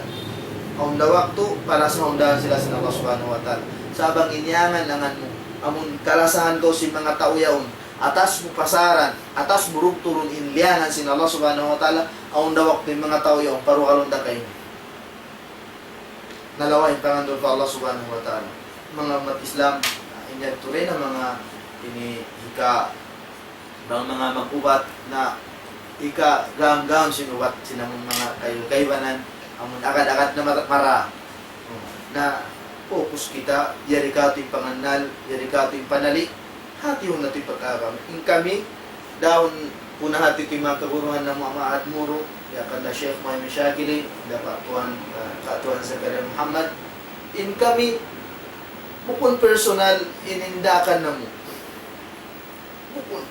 Awn da waktu, para sa hundahan sila sin Allah Subhanahu wa Ta'ala. Sa' bang in iyangan-angan mu, amun kalasahan kaw sin manga tau yaun, atas mu pasaran, atas mu rugturun in liyangan sin Allah Subhanahu wa Ta'ala, awn da waktu in manga tau yaun, parugalun da kaymu. Nalawa' in pangandul pa Allah Subhanahu wa Ta'ala. Manga ummat Islam, in yadtu rin na manga ini hika-, bang manga mag-ubat na hika-, gam-gam sin ubat sin amun manga kayu-, kaibanan, amun agad-agad na mara-, mara. Na focus kita, yari katu' in pangannal, yari katu' in panali', hatihun natu' in pagkaagama. In kami, daun puna hati ku in manga kaguruhan namu' ha Ma'had Muru, ya kanda Sheikh Muhammad Shakili, da Ka Tuan, ah, Ka Tuan Zakaria Muhammad. In kami, bukun personal, in indakan namu'. Bukun.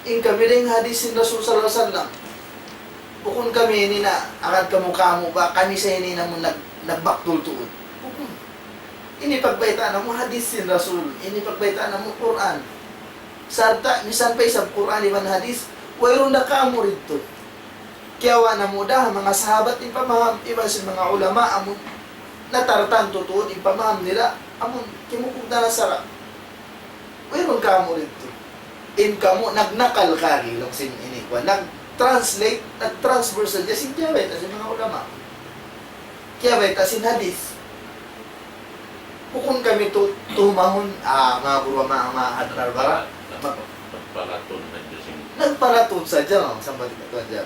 In kami dayn ha hadith sin Rasul sallallahu alayhi wasallam. Bukun kami ini na agad kamu-kamu ba, kami sa ini namu' nag-, nagbaktul tuud. Bukun. Ini pagbaytaan namu' hadith sin Rasul. Ini pagbaytaan namu' Qur'an. Sarta', misan pa isab Qur'an iban hadith, wayruun da kamu didtu. Kiyawa' namu' da, manga sahabat in pamaham, iban sin manga ulama, amun natartantu tuud in pamaham nila, amun kimukug da na sara'. Wayruun kamu didtu. In kamu nagnakal kari, laung sin ini, kuwan, nag-translate, nag-transfer sadja sin kiyabayta' sin manga ulama. Kiyabayta' sin hadith. Bukun kami tu-, tuhumahun, ah, manga guru, manga, manga hadrar bara. Nag-, nagpalatun sadja sin. Nagpalatun sadja, oh, sambat kita tuan ja.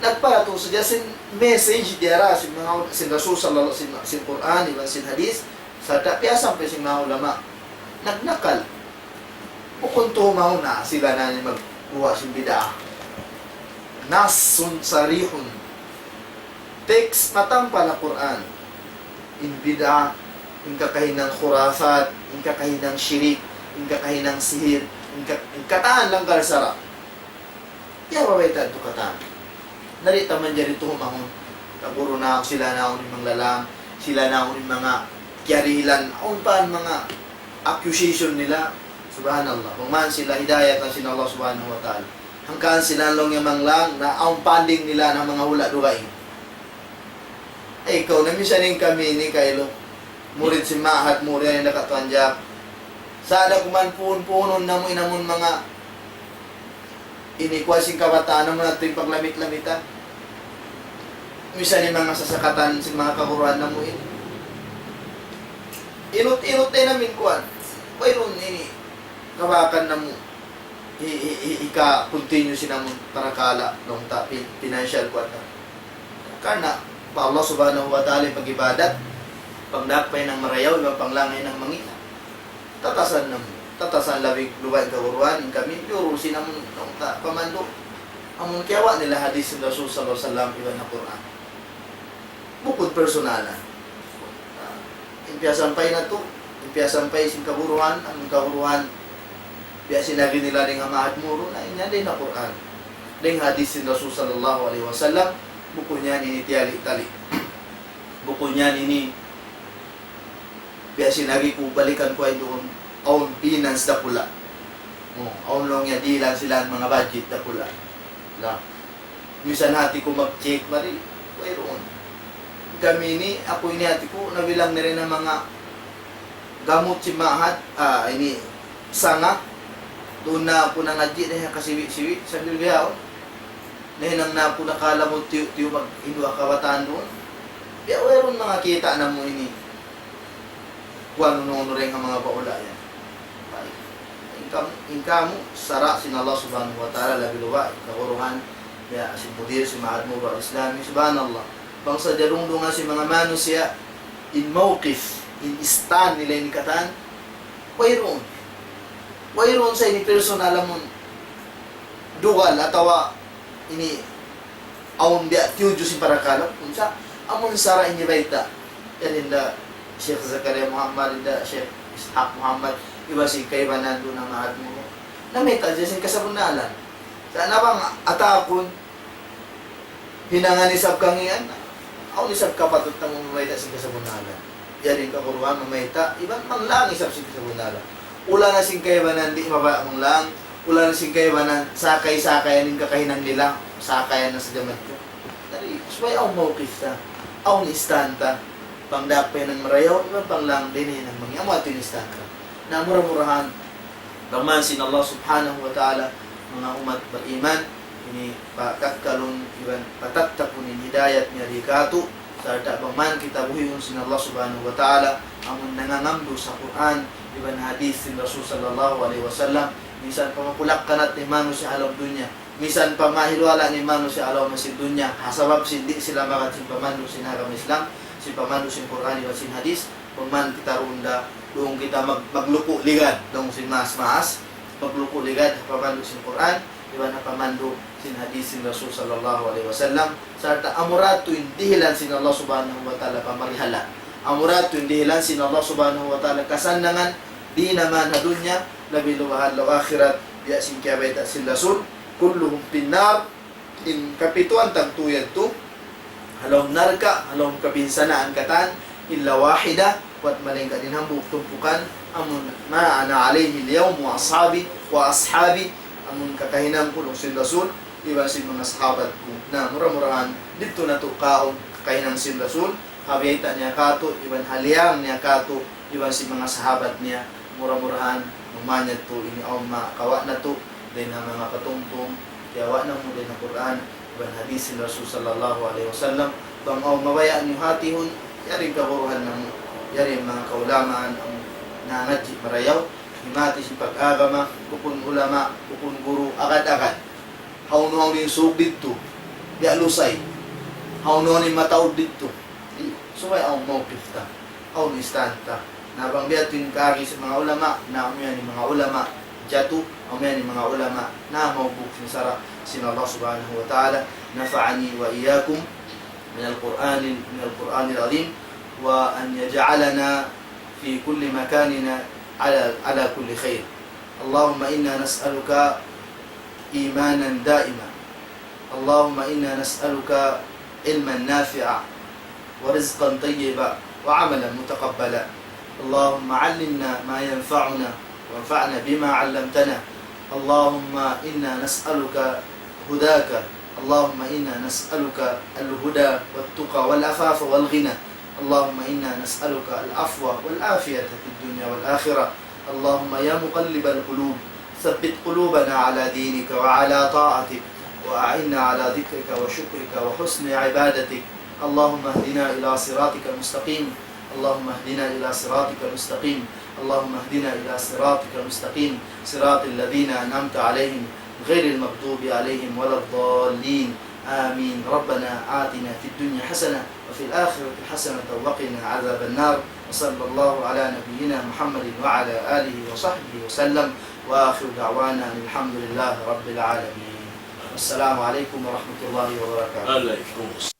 Nagpalatun sadja sin message diyara, sin manga, sin Rasul sallallahu, sin, sin Qur'an, iban sin hadith, sa' da piyasampay sin manga ulama. Nagnakal. Bukun tuhumahun na sila na in magguwa' sin bid'ah. Nassun sarihun. Text matampal ha Qur'an. In bid'ah, in kakahinang khurafat, in kakahinang shirik, in kakahinang sihir, in ka-, in katan langgal sara'. Kiyabayta' tu katan. Na di' ta manjari tuhumahun. Kaguru na sila na in manglalang, sila na in manga kiyarihilan, awn pa in manga accusation nila. Subhanallah. Bang man sila hidayat na sin Allah Subhanahu wa Ta'ala. Hangkan sila laung niya manglang, na awn pa in ding nila na manga hula' dugaing. Ay, ikaw, na misan in kami ini kailu. Murid sin Ma'had, murid in nakatuan jab. Sa' da kuman puun-puunun namu' in amun manga ini kuwan sin kabataan namu' natu' in paglamit-lamitan. Misan in manga sasakatan sin manga kaguruhan namu' ini. Inut-inut na in amin kuwan. Wayruun ini kabakan namu'. I-, i-, i-, ika-continue sin amun parakala', laung ta, pi-, financial kuwan na. Karna', pa Allah Subhanahu wa Ta'ala in pag-ibadat, pangdaak pa in marayaw, iban panglang in mangi'. Tatasan namu', tatasan labi luba' in kaguruhan, in kami, yuru sin amun, laung ta, pamandu', amun kiyawa' nila hadith sin Rasul sallallahu alayhi wasallam, iban na Qur'an. Bukun personalan. Ah, in piyasampay natu', in piyasampay sin kaguruhan, amun kaguruhan, biya' sin agi nila dayn ha Ma'had Muru, na in yan dayn ha Qur'an. Dayn ha hadith sin Rasul sallallahu alayhi wasallam, bukun yan ini tiyali-tali. Bukun yan ini, biya' sin agi ku balikan ku ay duun, awn finance dakula'. Oh, awn laung niya dihilan sila manga budget dakula'. La. Misan hati ku mag-check mari, wayruun. Kami ini, aku ini hati ku, nabilang na rin in manga gamut sin Ma'had, ah, ini, sanga. Duun na aku nangadji' na kasiwi-siwi, sambil bihaun. Nahinang na aku nakalamud tiyu'-tiyu' mag-, hindu' kabataan duun. Biya' wayruun manga kita' namu' ini. Kuwan unu-unu dayn ha manga baula' yan. Ay, ay, Kam-, in kamu, sara' sin Allah Subhanahu wa Ta'ala, labi-labi in kaguruhan, ya, sin mudir, sin Ma'had Mubarak Islami, subhanallah. Bang sadja dungdungan sin manga manusiya', in mawqif, in stand nila ini katan, wayruun. Wayruun sa ini personal amun dugal atawa ini awn biya' tiyudju sin parakala', unsa, amun sara' ini bayta'. Yan hinda Sheikh Zakaria Muhammad, hinda Sheikh Ishaq Muhammad, iban sin kaibanan duun ha Ma'had Mubarak. Namayta' siya sin kasabunnalan. Sa' na bang atakun, hinangan isab kangīan, awn isab kapatut namu' mamayta' sin kasabunnalan. Yan in kaguruhan mamayta', iban manglang isab sin kasabunnalan. Ula na sin kaibanan di' mabaya' manglang, ula na sin kaibanan sakay-sakayan in kakahinang nila, sakayan na sadja madtu. Jadi, subay awn mawqif ta, awn stand ta, bang daak pa hinang marayaw, iban bang lang di' na hinang mangi', amu yadtu in stand ta. Na mura-murahan, bang man sin Allah Subhanahu wa Ta'ala, manga ummat bariman, ini pakakkalun iban patattapun in hidayat niya di katu', sarta' bang man kita buhiun sin Allah Subhanahu wa Ta'ala, amun nangangamdu sa Qur'an, iban hadith sin Rasul sallallahu alayhi wasallam, misan pa mapulak-kanat in manusiya' ha lawm dunya, misan pa mahiluhala' in manusiya' ha lawm sin dunya, ha sabab sin di' sila magad sin pamandu' sin agama Islam, sin pamandu' sin Qur'an iban sin hadith, bang man kita runda, duun kita mag-, magluku' ligad, duun sin maas-maas, magluku' ligad, ha pamandu' sin Qur'an, iban ha pamandu' sin hadith sin Rasul sallallahu alayhi wasallam, sarta' amura tuud in dihilan sin Allah Subhanahu wa Ta'ala pamarihala'. Amura tuud in dihilan sin Allah Subhanahu wa Ta'ala kasannangan, di' na man ha dunya, labi-labi ha adlaw akhirat, biya' sin kiyabayta' sin Rasul, كلهم في النار, in kapituan tagtu yadtu, ha lawm narka', ha lawm kabinsanaan katan, إلا واحدة, bat malaingkan in hambuuk tumpukan, amun ما أنا عليه اليوم وأصحابي، وأصحابي, amun kakahinang ku laung sin Rasul, iban sin manga sahabat ku. Na, mura-murahan, didtu natu' kaun kakahinang sin Rasul, ha biyayta' niya katu', iban ha liyang niya katu', iban sin manga sahabat niya, mura-murahan, mamanyad tu ini awn makawa' natu', dayn ha manga patumtum, kiyawa' namu' dayn ha Qur'an, iban hadith sin Rasul sallallahu alayhi wasallam, bang awn mabaya' niyu hatihun, yari in kaguruhan namu', yari in manga kaulamaan, amu nangadji' marayaw, himati sin pag-agama, bukun ulama, bukun guru, agad-agad. Hawnu-hawnu in sūg didtu, biya' lusay. Hawnu-hawnu in mataud didtu. Subay awn mawqif ta, awn stand ta. Na bang biya' tu in kaagi sin manga ulama, na amu yan in manga ulama jatu, amu yan in manga ulama na mawbuk sin sara' sin Allah Subhanahu wa Ta'ala. نفعني وإياكم من القرآن، من القرآن العظيم، وأن يجعلنا في كل مكاننا على، على كل خير. اللهم إنا نسألك إيمانا دائما. اللهم إنا نسألك علما نافعا ورزقا طيبا وعملا متقبلا. اللهم علمنا ما ينفعنا وانفعنا بما علمتنا. اللهم إنا نسألك هداك. اللهم إنا نسألك الهدى والتقى والعفاف والغنى. اللهم إنا نسألك العفو والعافية في الدنيا والآخرة. اللهم يا مقلب القلوب، ثبت قلوبنا على دينك وعلى طاعتك، وأعنا على ذكرك وشكرك وحسن عبادتك. اللهم اهدنا إلى صراطك المستقيم. اللهم اهدنا إلى صراطك المستقيم. اللهم اهدنا إلى صراطك المستقيم، صراط الذين أنعمت عليهم، غير المغضوب عليهم ولا الضالين. آمين. ربنا آتنا في الدنيا حسنة وفي الآخرة حسنة وقنا عذاب النار. وصلى الله على نبينا محمد وعلى آله وصحبه وسلم. وآخر دعوانا أن الحمد لله رب العالمين. السلام عليكم ورحمة الله وبركاته.